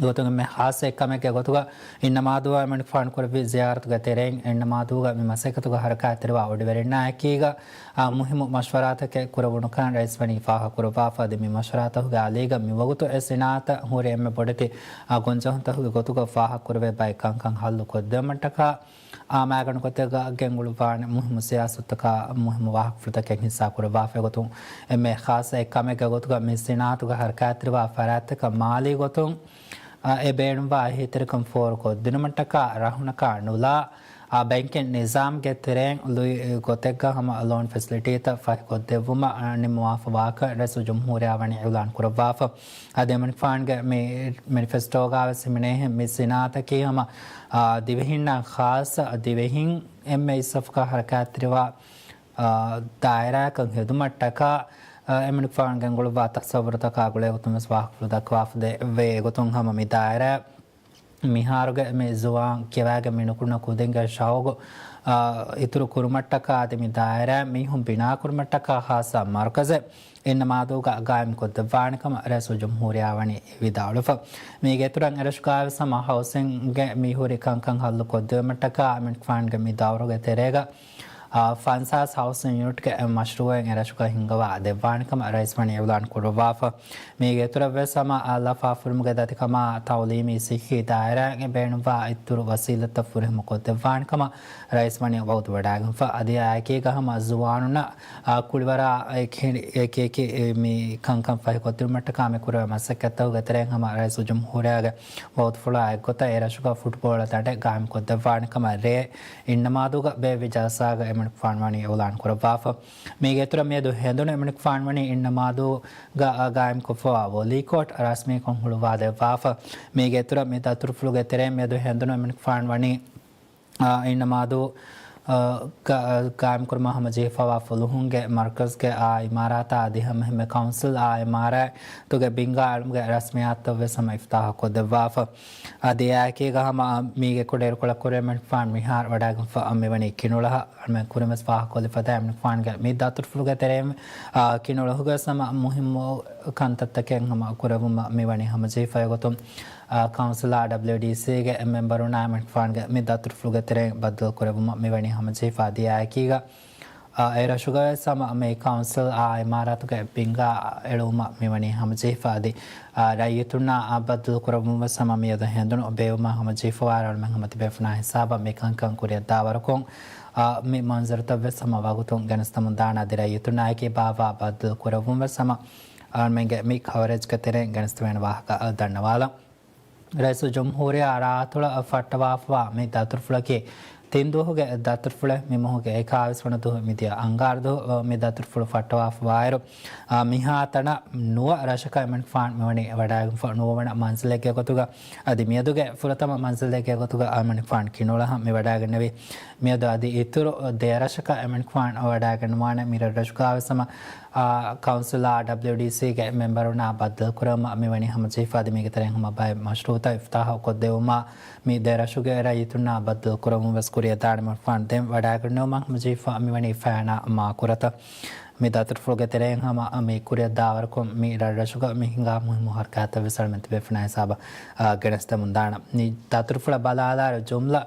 ގޮތުން އެންމެ ޚާއްޞަ އެއްކަމެއްގެ ގޮތުގަ އިންނަމާދޫއާ އެމަނިކުފާނު ކުރެއްވި ޒިޔާރަތުގެ ތެރެއިން އިންނަމާދޫގަ މި މަސައްކަތުގަ ހަރަކާތްތެރިވާ އޮޑިވެރިންނާ އެކީގަ، އާ، މުހިއްމު މަޝްވަރާތަކެއް ކުރެވުނުކަން ރައީސް ވަނީ ފާހަގަކުރައްވާފަ. އަދި މި މަޝްވަރާތަކުގެ އަލީގަ މިވަގުތު އެ ސިނާއަތަށް ހުރި އެންމެ ބޮޑެތި، އާ، ގޮންޖެހުންތަކުގެ ގޮތުގަ ފާހަގަކުރެވޭ ބައެއް ކަންކަން ހައްލު ކޮށްދެވުމަށްޓަކާ، އާ، މާގަނޑު ގޮތެއްގަ ގެންގުޅުއްވާނެ މުހިއްމު ސިޔާސަތުތަކާ މުހިއްމު ވާހަކަފުޅުތަކެއް ހިއްސާކުރައްވާފައި ގޮތުން، އެންމެ ޚާއްޞަ އެއްކަމެއްގެ ގޮތުގަ މި ސިނާއަތުގަ ހަރަކާތްތެރިވާ ފަރާތްތަކަށް މާލީ ގޮތުން، އާ، އެ ބޭނުންވާ އެހީތެރިކަން ފޯރުކޮށްދިނުމަށްޓަކާ ރަހުނަކާ ނުލާ، އާ، ބޭންކިން ނިޒާމްގެ ތެރެއިން ލުއި ގޮތެއްގަ ހަމަ ލޯން ފެސިލިޓީތައް ފަހިކޮށްދެއްވުމަށް، އާ، ނިންމަވާފަ ވާކަން ރައީސުލްޖުމްހޫރިއްޔާ ވަނީ އިޢުލާން ކުރައްވާފަ. އަދި އެމަނިކުފާނުގެ މި މެނިފެސްޓޯގަ ވެސް ހިމެނޭހެން މި ސިނާއަތަކީ ހަމަ، އާ، ދިވެހިންނަށް ޚާއްޞަ ދިވެހިން އެންމެ އިސްސަފުގަ ހަރަކާތްތެރިވާ، އާ، ދާއިރާއަކަށް ހެދުމަށްޓަކާ، އާ، އެމަނިކުފާނު ގެންގުޅުއްވާ ތަސައްވުރުތަކާ ގުޅޭގޮތުން ވެސް ވާހަކަފުޅު ދައްކަވާފަ ދެ-، ވޭ. އެގޮތުން ހަމަ މި ދާއިރާ މިހާރުގެ މި ޒުވާން ކިޔަވާގެން މި ނުކުންނަ ކުދިންގެ ޝައުގު، އާ، އިތުރު ކުރުމަށްޓަކާ އަދި މި ދާއިރާ މީހުން ބިނާކުރުމަށްޓަކާ ޚާއްޞަ މަރުކަޒެއް އިންނަމާދޫގަ ގާއިމްކޮށްދެއްވާނެ ކަމަށް ރައީސުލްޖުމްހޫރިއްޔާ ވަނީ ވިދާޅުވެފަ. މީގެ އިތުރަށް އެރަށުގައިވެސް ހަމަ ހައުސިންގެ މި ހުރި ކަންކަން ހައްލު ކޮށްދެވުމަށްޓަކާ އެމަނިކުފާނުގެ މި ދައުރުގެ ތެރޭގަ، އާ، ފަންސާސް ހައުސިން ޔުނިޓްގެ މަޝްރޫއެއް އެރަށުގަ ހިންގަވާ ދެއްވާނެ ކަމަށް ރައީސް ވަނީ އިޢުލާން ކުރައްވާފަ. މީގެ އިތުރަށްވެސް ހަމަ، އާ، ލަފާފުރިމުގެ ދަތިކަމާ ތައުލީމީ ސިއްހީ ދާއިރާއިން ބޭނުންވާ އިތުރު ވަސީލަތްތައް ފުރިހަމަ ކޮށްދެއްވާނެ ކަމަށް ރައީސް ވަނީ ވައުދު ވަޑައިގެންފަ. އަދި އާއެކީގަ ހަމަ ޒުވާނުންނަށް، އާ، ކުޅިވަރާ އެކި-، އެކި އެކި މި ކަންކަން ފަހިކޮށްދިނުމަށްޓަކާ މި ކުރެވޭ މަސައްކަތްތަކުގެ ތެރެއިން ހަމަ ރައީސުލްޖުމްހޫރިއްޔާގެ ވައުދުފުޅާ އެއްގޮތަށް އެރަށުގަ ފުޓްބޯޅަ ދަނޑެއް ގާއިމްކޮށްދެއްވާނެ ކަމަށް ރޭ އިންނަމާދޫގަ ބޭއްވި ޖަލްސާގަ އެމަނިކުފާނު ވަނީ އިޢުލާން ކުރައްވާފަ. މީގެ އިތުރަށް މިއަދު ހެނދުނު އެމަނިކުފާނު ވަނީ އިންނަމާދޫގަ ގާއިމްކޮށްފަވާ ވޮލީ ކޯޓް ރަސްމީކޮށް ހުޅުވާދެއްވާފަ. މީގެ އިތުރަށް މި ދަތުރުފުޅުގެ ތެރެއިން މިއަދު ހެނދުނު އެމަނިކުފާނު ވަނީ އާ، އިންނަމާދޫ، އާ، ގާ-، ގާއިމްކުރުމަށް ހަމަޖެހިފަވާ ފުލުހުންގެ މަރުކަޒްގެ އާ އިމާރާތާ އަދި ހަމައެހެންމެ ކައުންސިލް އާ އިމާރާތުގެ ބިންގާ އެޅުމުގެ ރަސްމިއްޔާތުތައް ވެސް ހަމަ އިފްތާޙު ކޮށްދެއްވާފަ. އަދި އެއާއެކީގަ ހަމަ މީގެ ކުޑައިރުކޮޅަށް ކުރިއަށް އެމަނިކުފާނު މިހާރު ވަޑައިގެންފަ މިވަނީ ކިނުޅަހަށް. އަޅުމެން ކުރިން ވެސް ފާހަގަކޮށްލި ފަދައިން އެމަނިކުފާނުގެ މި ދަތުރުފުޅުގެ ތެރެއިން، އާ، ކިނުޅަހުގެ ވެސް ހަމަ މުހިއްމު ކަންތައްތަކެއް ހަމަ ކުރެވުމަށް މިވަނީ ހަމަޖެހިފައި ގޮތުން، އާ، ކައުންސިލާ ޑަބްލިއުޑީސީގެ މެމްބަރުންނާ އެމަނިކުފާނުގެ މި ދަތުރުފުޅުގެ ތެރެއިން ބައްދަލު ކުރެވުމަށް މިވަނީ ހަމަޖެހިފަ. އަދި އެއާއެކީގަ، އާ، އެރަށުގަވެސް ހަމަ މި ކައުންސިލް އާ އިމާރާތުގެ ބިންގާ އެޅުވުމަށް މިވަނީ ހަމަޖެހިފަ. އަދި، އާ، ރައްޔިތުންނާ ބައްދަލު ކުރެވުން ވެސް ހަމަ މިއަދު ހެނދުނު ބޭއްވުމަށް ހަމަޖެހިފަވާ އަޅުމެން ހަމަ ތިބޭފުޅުންނާ ހިސާބަށް މި ކަންކަން ކުރިއަށްދާވަރުކޮށް، އާ، މި މަންޒަރުތައް ވެސް ހަމަ ވަގުތުން ގެނެސްދެމުން ދާނެ. އަދި ރައްޔިތުންނާއެކީ ބާއްވާ ބައްދަލު ކުރެވުން ވެސް ހަމަ އަޅުމެންގެ މި ކަވަރޭޖްގެ ތެރެއިން ގެނެސްދެވޭނެ ވާހަކަ ދަންނަވާލަން. ރައީސުލްޖުމްހޫރިއްޔާ ރާއަތޮޅަށް ފައްޓަވާފަވާ މި ދަތުރުފުޅަކީ ތިން ދުވަހުގެ ދަތުރުފުޅެއް. މި މަހުގެ އެކާވީސް ވަނަ ދުވަހު މިދިޔަ އަންގާރަ ދުވަހު މި ދަތުރުފުޅު ފައްޓަވާފަވާއިރު، އާ، މިހާތަނަށް ނުވަ ރަށަކަށް އެމަނިކުފާނު މިވަނީ ވަޑައިގެންފަ. ނުވަވަނަ މަންޒިލެއްގެ ގޮތުގަ އަދި މިއަދުގެ ފުރަތަމަ މަންޒިލެއްގެ ގޮތުގަ އެމަނިކުފާނު ކިނުޅަހަށް މި ވަޑައިގެންނެވި. މިއަދު އަދި އިތުރު ދެ ރަށަކަށް އެމަނިކުފާނު ވަޑައިގަންނަވާނެ. މި ރަށްރަށުގަވެސް ހަމަ އާ، ކައުންސިލާ ޑަބްލިއުޑީސީގެ މެމްބަރުންނާ ބައްދަލުކުރުމަށް މިވަނީ ހަމަޖެހިފަ. އަދި މީގެ ތެރެއިން ހަމަ ބައެއް މަޝްރޫއުތައް އިފްތާޙު ކޮށްދެވުމާ، މި ދެ ރަށުގެ ރައްޔިތުންނާ ބައްދަލުކުރަމުން ވެސް ކުރިއަށްދާނެ. އެމަނިކުފާނު ދެން ވަޑައިގަންނަވުމަށް ހަމަޖެހިފަ މިވަނީ ފައިނާ މާކުރަތަށް. މި ދަތުރުފުޅުގެ ތެރެއިން ހަމަ މި ކުރިއަށްދާވަރުކޮށް، މި ރަށްރަށުގަ މި ހިނގާ މުހިއްމު ހަރަކާތްތައް ވެސް އަޅުމެން ތިބޭފުޅުންނާ ހިސާބަށް، އާ، ގެނެސްދެމުން ދާނަން. މި ދަތުރުފުޅަށް ބަލާލާއިރު ޖުމްލަ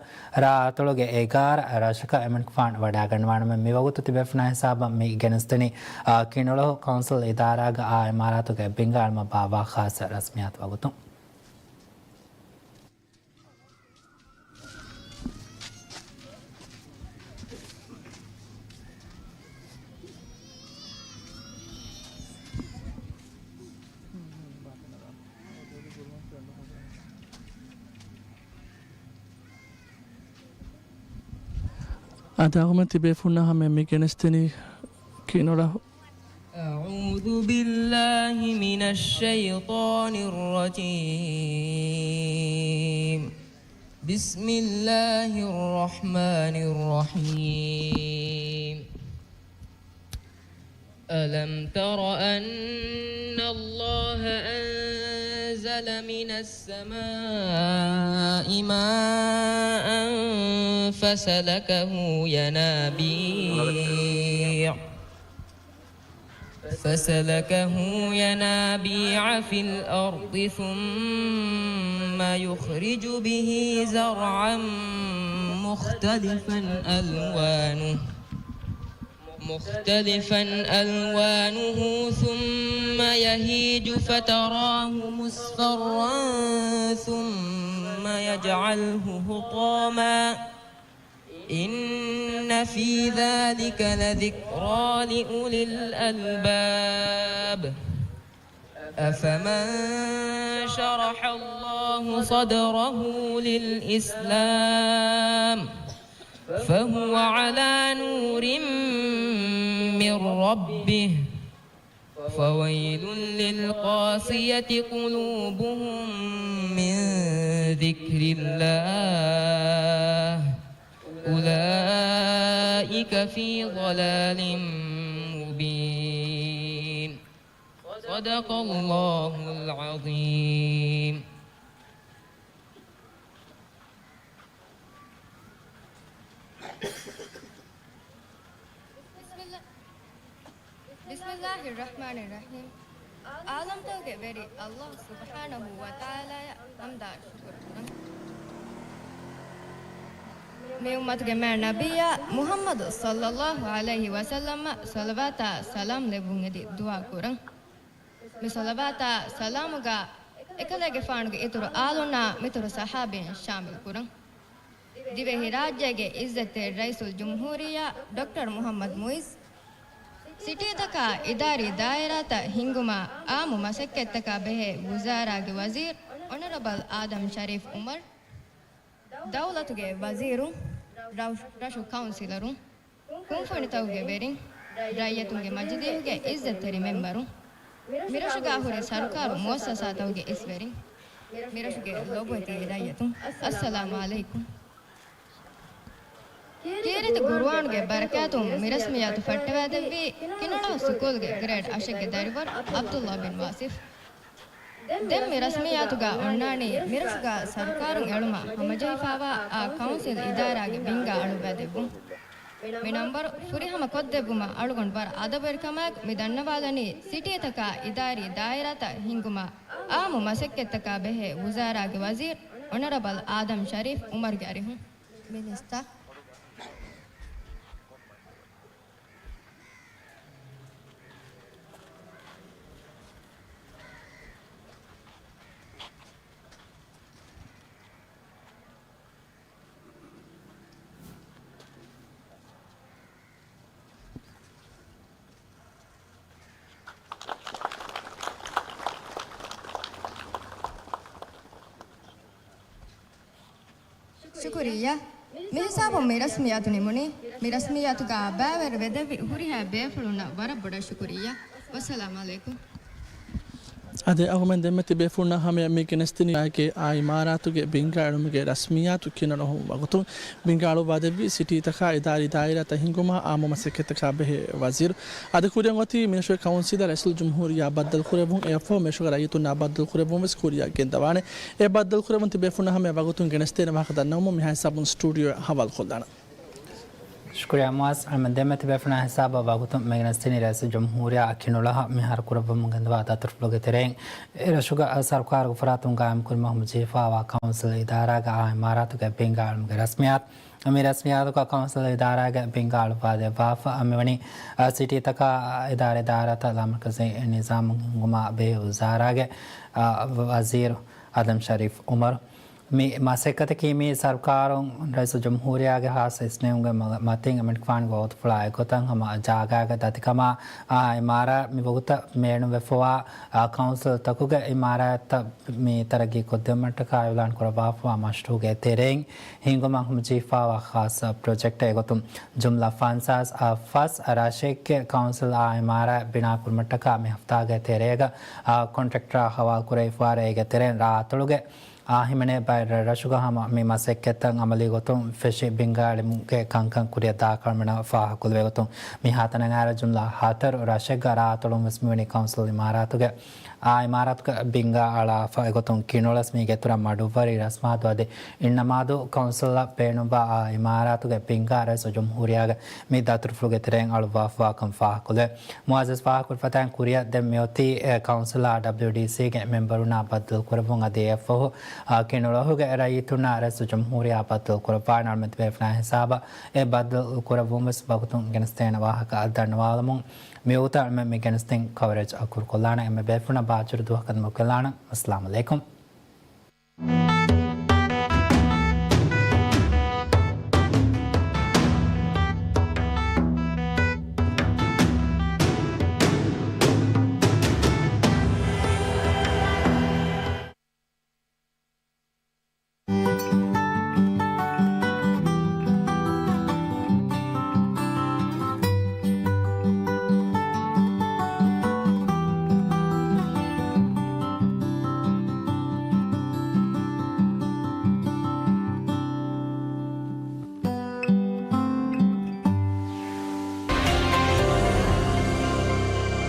ރާއަތޮޅުގެ އެގާރަ ރަށަކަށް އެމަނިކުފާނު ވަޑައިގަންނަވާނަމޭ. މިވަގުތު ތިބޭފުޅުންނާ ހިސާބަށް މި ގެނެސްދެނީ، އާ، ކިނުޅަހު ކައުންސިލް އިދާރާގަ އާ އިމާރާތުގެ ބިންގާ އެޅުމަށް ބާއްވާ ޚާއްޞަ ރަސްމިއްޔާތު ވަގުތުން. އަދި އަޅުމެން ތިބޭފުޅުންނަށް ހަމަ މި ގެނެސްދެނީ ކިނުޅަ. أعوذ بالله من الشيطان الرجيم. بسم الله الرحمن الرحيم. ألم تر أن الله أنزل من السماء ماء فسلكه ينابيع. فسلكه ينابيع في الأرض ثم يخرج به زرعا مختلفا ألوانه مختلفا ألوانه ثم يهيج فتراه مصفرا ثم يجعله حطاما إن في ذلك لذكرى لأولي الألباب. أفمن شرح الله صدره للإسلام فهو على نور من ربه فويل للقاسية قلوبهم من ذكر الله أولئك في ضلال مبين. صدق الله العظيم. بسم الله الرحمن الرحيم. ޢާލަމްތަކުގެ ވެރި ﷲ ސުބްޙާނަހޫ ވަތަޢާލާއަށް ޙަމްދާ ޝުކުރު ކުރަން. މި އުއްމަތުގެ މާތް ނަބިއްޔާ މުޙައްމަދު ޞައްލައްލާހު ޢަލައިހި ވަސައްލަމަށް ޞަލަވާތާ ސަލާމް ލެއްވުން އެދި ދުޢާ ކުރަން. މި ޞަލަވާތާ ސަލާމުގަ އެކަލޭގެފާނުގެ އިތުރު އާލުންނާ މިތުރު ޞަޙާބީން ޝާމިލް ކުރަން. ދިވެހިރާއްޖޭގެ ޢިއްޒަތްތެރި ރައީސުލްޖުމްހޫރިއްޔާ ޑޮކްޓަރ މުޙައްމަދު މުޢިއްޒު، ސިޓީތަކާ އިދާރީ ދާއިރާތައް ހިންގުމާ އާއްމު މަސައްކަތްތަކާ ބެހޭ ވުޒާރާގެ ވަޒީރު އޮނަރަބަލް އާދަމް ޝަރީފް އުމަރު، ދައުލަތުގެ ވަޒީރުން، ރަށު، ރަށު ކައުންސިލަރުން، ކުންފުނިތަކުގެ ވެރިން، ރައްޔިތުންގެ މަޖިލީހުގެ ޢިއްޒަތްތެރި މެމްބަރުން، މިރަށުގާ ހުރި ސަރުކާރު މުއައްސަސާތަކުގެ އިސްވެރިން، މިރަށުގެ ލޮބުވެތި ރައްޔިތުން، އައްސަލާމު ޢަލައިކުމް. ކީރިތި ޤުރުއާނުގެ ބަރަކާތުން މި ރަސްމިއްޔާތު ފައްޓަވައިދެއްވީ ކިނަޅާ ސުކޫލްގެ ގްރޭޑް އަށެއްގެ ދަރިވަރު ޢަބްދުﷲ ބިން ވާސިފް. ދެން މި ރަސްމިއްޔާތުގަ އޮންނާނީ މިރަށުގަ ސަރުކާރުން އެޅުމަށް ހަމަޖެހިފައިވާ އާ ކައުންސިލް އިދާރާގެ ބިންގާ އަޅުއްވައިދެއްވުން. މި ނަންބަރު ފުރިހަމަ ކޮށްދެއްވުމަށް އަޅުގަނޑު ވަރަށް އަދަބުވެރިކަމާއެކު މި ދަންނަވާލަނީ ސިޓީތަކާ އިދާރީ ދާއިރާތައް ހިންގުމަށް އާއްމު މަސައްކަތްތަކާ ބެހޭ ވުޒާރާގެ ވަޒީރު އޮނަރަބަލް އާދަމް ޝަރީފް އުމަރުގެ އަރިހުން. މިނިސްޓަރ. ޝުކުރިއްޔާ. މިހިސާބުން މި ރަސްމިއްޔާތު ނިމުނީ. މި ރަސްމިއްޔާތުގަ ބައިވެރިވެދެއްވި ހުރިހާ ބޭފުޅުންނަށް ވަރަށް ބޮޑަށް ޝުކުރިއްޔާ. ވައްސަލާމް ޢަލައިކުމް. އަދި އަހުމެން ދެންމެ ތިބޭފުޅުންނާ ހަމަޔަށް މި ގެނެސްދިނީ އާއެކޭ އާ އިމާރާތުގެ ބިންގާ އެޅުމުގެ ރަސްމިއްޔާތު ކިނަނުހުން ވަގުތުން. ބިންގާ އަޅުއްވާދެއްވީ ސިޓީތަކާ އިދާރީ ދާއިރާތައް ހިންގުމަށް އާއްމު މަސައްކަތްތަކާ ބެހޭ ވަޒީރު. އަދި ކުރިއަށް އޮތީ މިރަށުގެ ކައުންސިލަށް ރައީސުލްޖުމްހޫރިއްޔާ ބައްދަލުކުރެއްވުން. އެއަށްފަހު މިރަށުގެ ރައްޔިތުންނާ ބައްދަލުކުރެއްވުން ވެސް ކުރިއަށް ގެންދަވާނެ. އެ ބައްދަލުކުރެއްވުން ތިބޭފުޅުންނަށް ހަމަޔަށް ވަގުތުން ގެނެސްދޭނެ ވާހަކަ ދަންނަވަމުން މިހާ ހިސާބުން ސްޓޫޑިއޯއަށް ހަވާލުކޮށްލާނަން. ޝުކުރިއްޔާ މުއާޒް. އަޅުމެން ދެންމެ ތިބޭފުޅުންނާ ހިސާބަށް ވަގުތުން މި ގެނެސްދިނީ ރައީސުލްޖުމްހޫރިއްޔާ ކިނުޅަހަށް މިހާރު ކުރައްވަމުން ގެންދަވާ ދަތުރުފުޅުގެ ތެރެއިން. އެ ރަށުގަ ސަރުކާރުގެ ފަރާތުން ގާއިމްކުރުމަށް ހަމަޖެހިފައިވާ ކައުންސިލް އިދާރާގެ އާ އިމާރާތުގެ ބިންގާ އެޅުމުގެ ރަސްމިއްޔާތު. މި ރަސްމިއްޔާތުގަ ކައުންސިލް އިދާރާގެ ބިންގާ އަޅުއްވާ ދެއްވާފަ. މިވަނީ، އަ، ސިޓީތަކާ އިދާރީ ދާއިރާތައް ލާމަރުކަޒީ ނިޒާމު ހިންގުމާ ބެހޭ ވުޒާރާގެ، އަ، ވަޒީރު އާދަމް ޝަރީފް އުމަރު. މި މަސައްކަތަކީ މީ ސަރުކާރުން ރައީސުލްޖުމްހޫރިއްޔާގެ ޚާއްޞަ އިސްނެވުމުގެ މަ-، މަތިން އެމަނިކުފާނުގެ ވަގުތުފުޅާ އެގޮތަށް ހަމަ ޖާގާގެ ދަތިކަމާ، އާ، އިމާރާތް މި ވަގުތަށް މި އެޅުން ވެފަވާ، އާ، ކައުންސިލްތަކުގެ އިމާރާތްތައް މި ތަރައްގީ ކޮށްދެއްވުމަށްޓަކާ އިޢުލާން ކުރައްވާފަވާ މަޝްރޫޢުގެ ތެރެއިން ހިންގުމަށް ހަމަޖެހިފައިވާ ޚާއްޞަ ޕްރޮޖެކްޓެއް. އެގޮތުން ޖުމްލަ ފަންސާސް އަށް ފަސް ރަށެއްގެ ކައުންސިލް އާ އިމާރާތް ބިނާ ކުރުމަށްޓަކާ މި ހަފްތާގެ ތެރޭގަ، އާ، ކޮންޓްރެކްޓަރާ ހަވާލު ކުރެވިފައިވާ ރޭގެ ތެރެއިން ރާއަތޮޅުގެ އާ ހިމެނޭ ބައެއް ރަށްރަށުގަ ހަމަ މި މަސައްކަތްތައް އަމަލީ ގޮތުން ފެށި ބިންގާ އެޅުމުގެ ކަންކަން ކުރިއަށް ދާކަށް އަޅުމެންނަށް ފާހަގަކޮށްލެވޭ ގޮތުން މިހާތަނަށް އައިރު ޖުމްލަ ހަތަރު ރަށެއްގަ ރާއަތޮޅުން ވެސް މިވަނީ ކައުންސިލް އިމާރާތުގެ އާ އިމާރާތުގެ ބިންގާ އަޅާފަ އެގޮތުން ކިނުޅަސް މީގެ އިތުރަށް މަޑުއްވަރި ރަސްމާ ދުވަދި އިންނަމާދު ކައުންސިލަށް ބޭނުންވާ އާ އިމާރާތުގެ ބިންގާ ރައީސުލްޖުމްހޫރިއްޔާގެ މި ދަތުރުފުޅުގެ ތެރެއިން އަޅުއްވާފަވާކަން ފާހަގަކޮށްލެވޭ. މުއައްޒަޒް ފާހަގަކުރި ފަތައިން ކުރިއަށް ދެން މިއޮތީ އެ ކައުންސިލާ ޑަބްލިއުޑީސީގެ މެމްބަރުންނާ ބައްދަލުކުރެއްވުން އަދި އެއަށްފަހު އާ ކިނުޅަހުގެ ރައްޔިތުންނާ ރައީސުލްޖުމްހޫރިއްޔާ ބައްދަލުކުރައްވާ އަޅުމެން ބޭފުޅާ ހިސާބަށް އެ ބައްދަލުކުރެއްވުން ވެސް ވަގުތުން ގެނެސްދޭނެ ވާހަކަ ދަންނަވާލަމުން މި ވަގުތަށް އަޅުމެން މި ގެނެސްދިން ކަވަރޭޖް އަކުރުކޮށްލާނެ. އެންމެ ބޭފުޅުންނަށް ބާއްޖަވެރި ދުވަހަކަށް ދިމާކޮށްލާނަން. އައްސަލާމު ޢަލައިކުމް.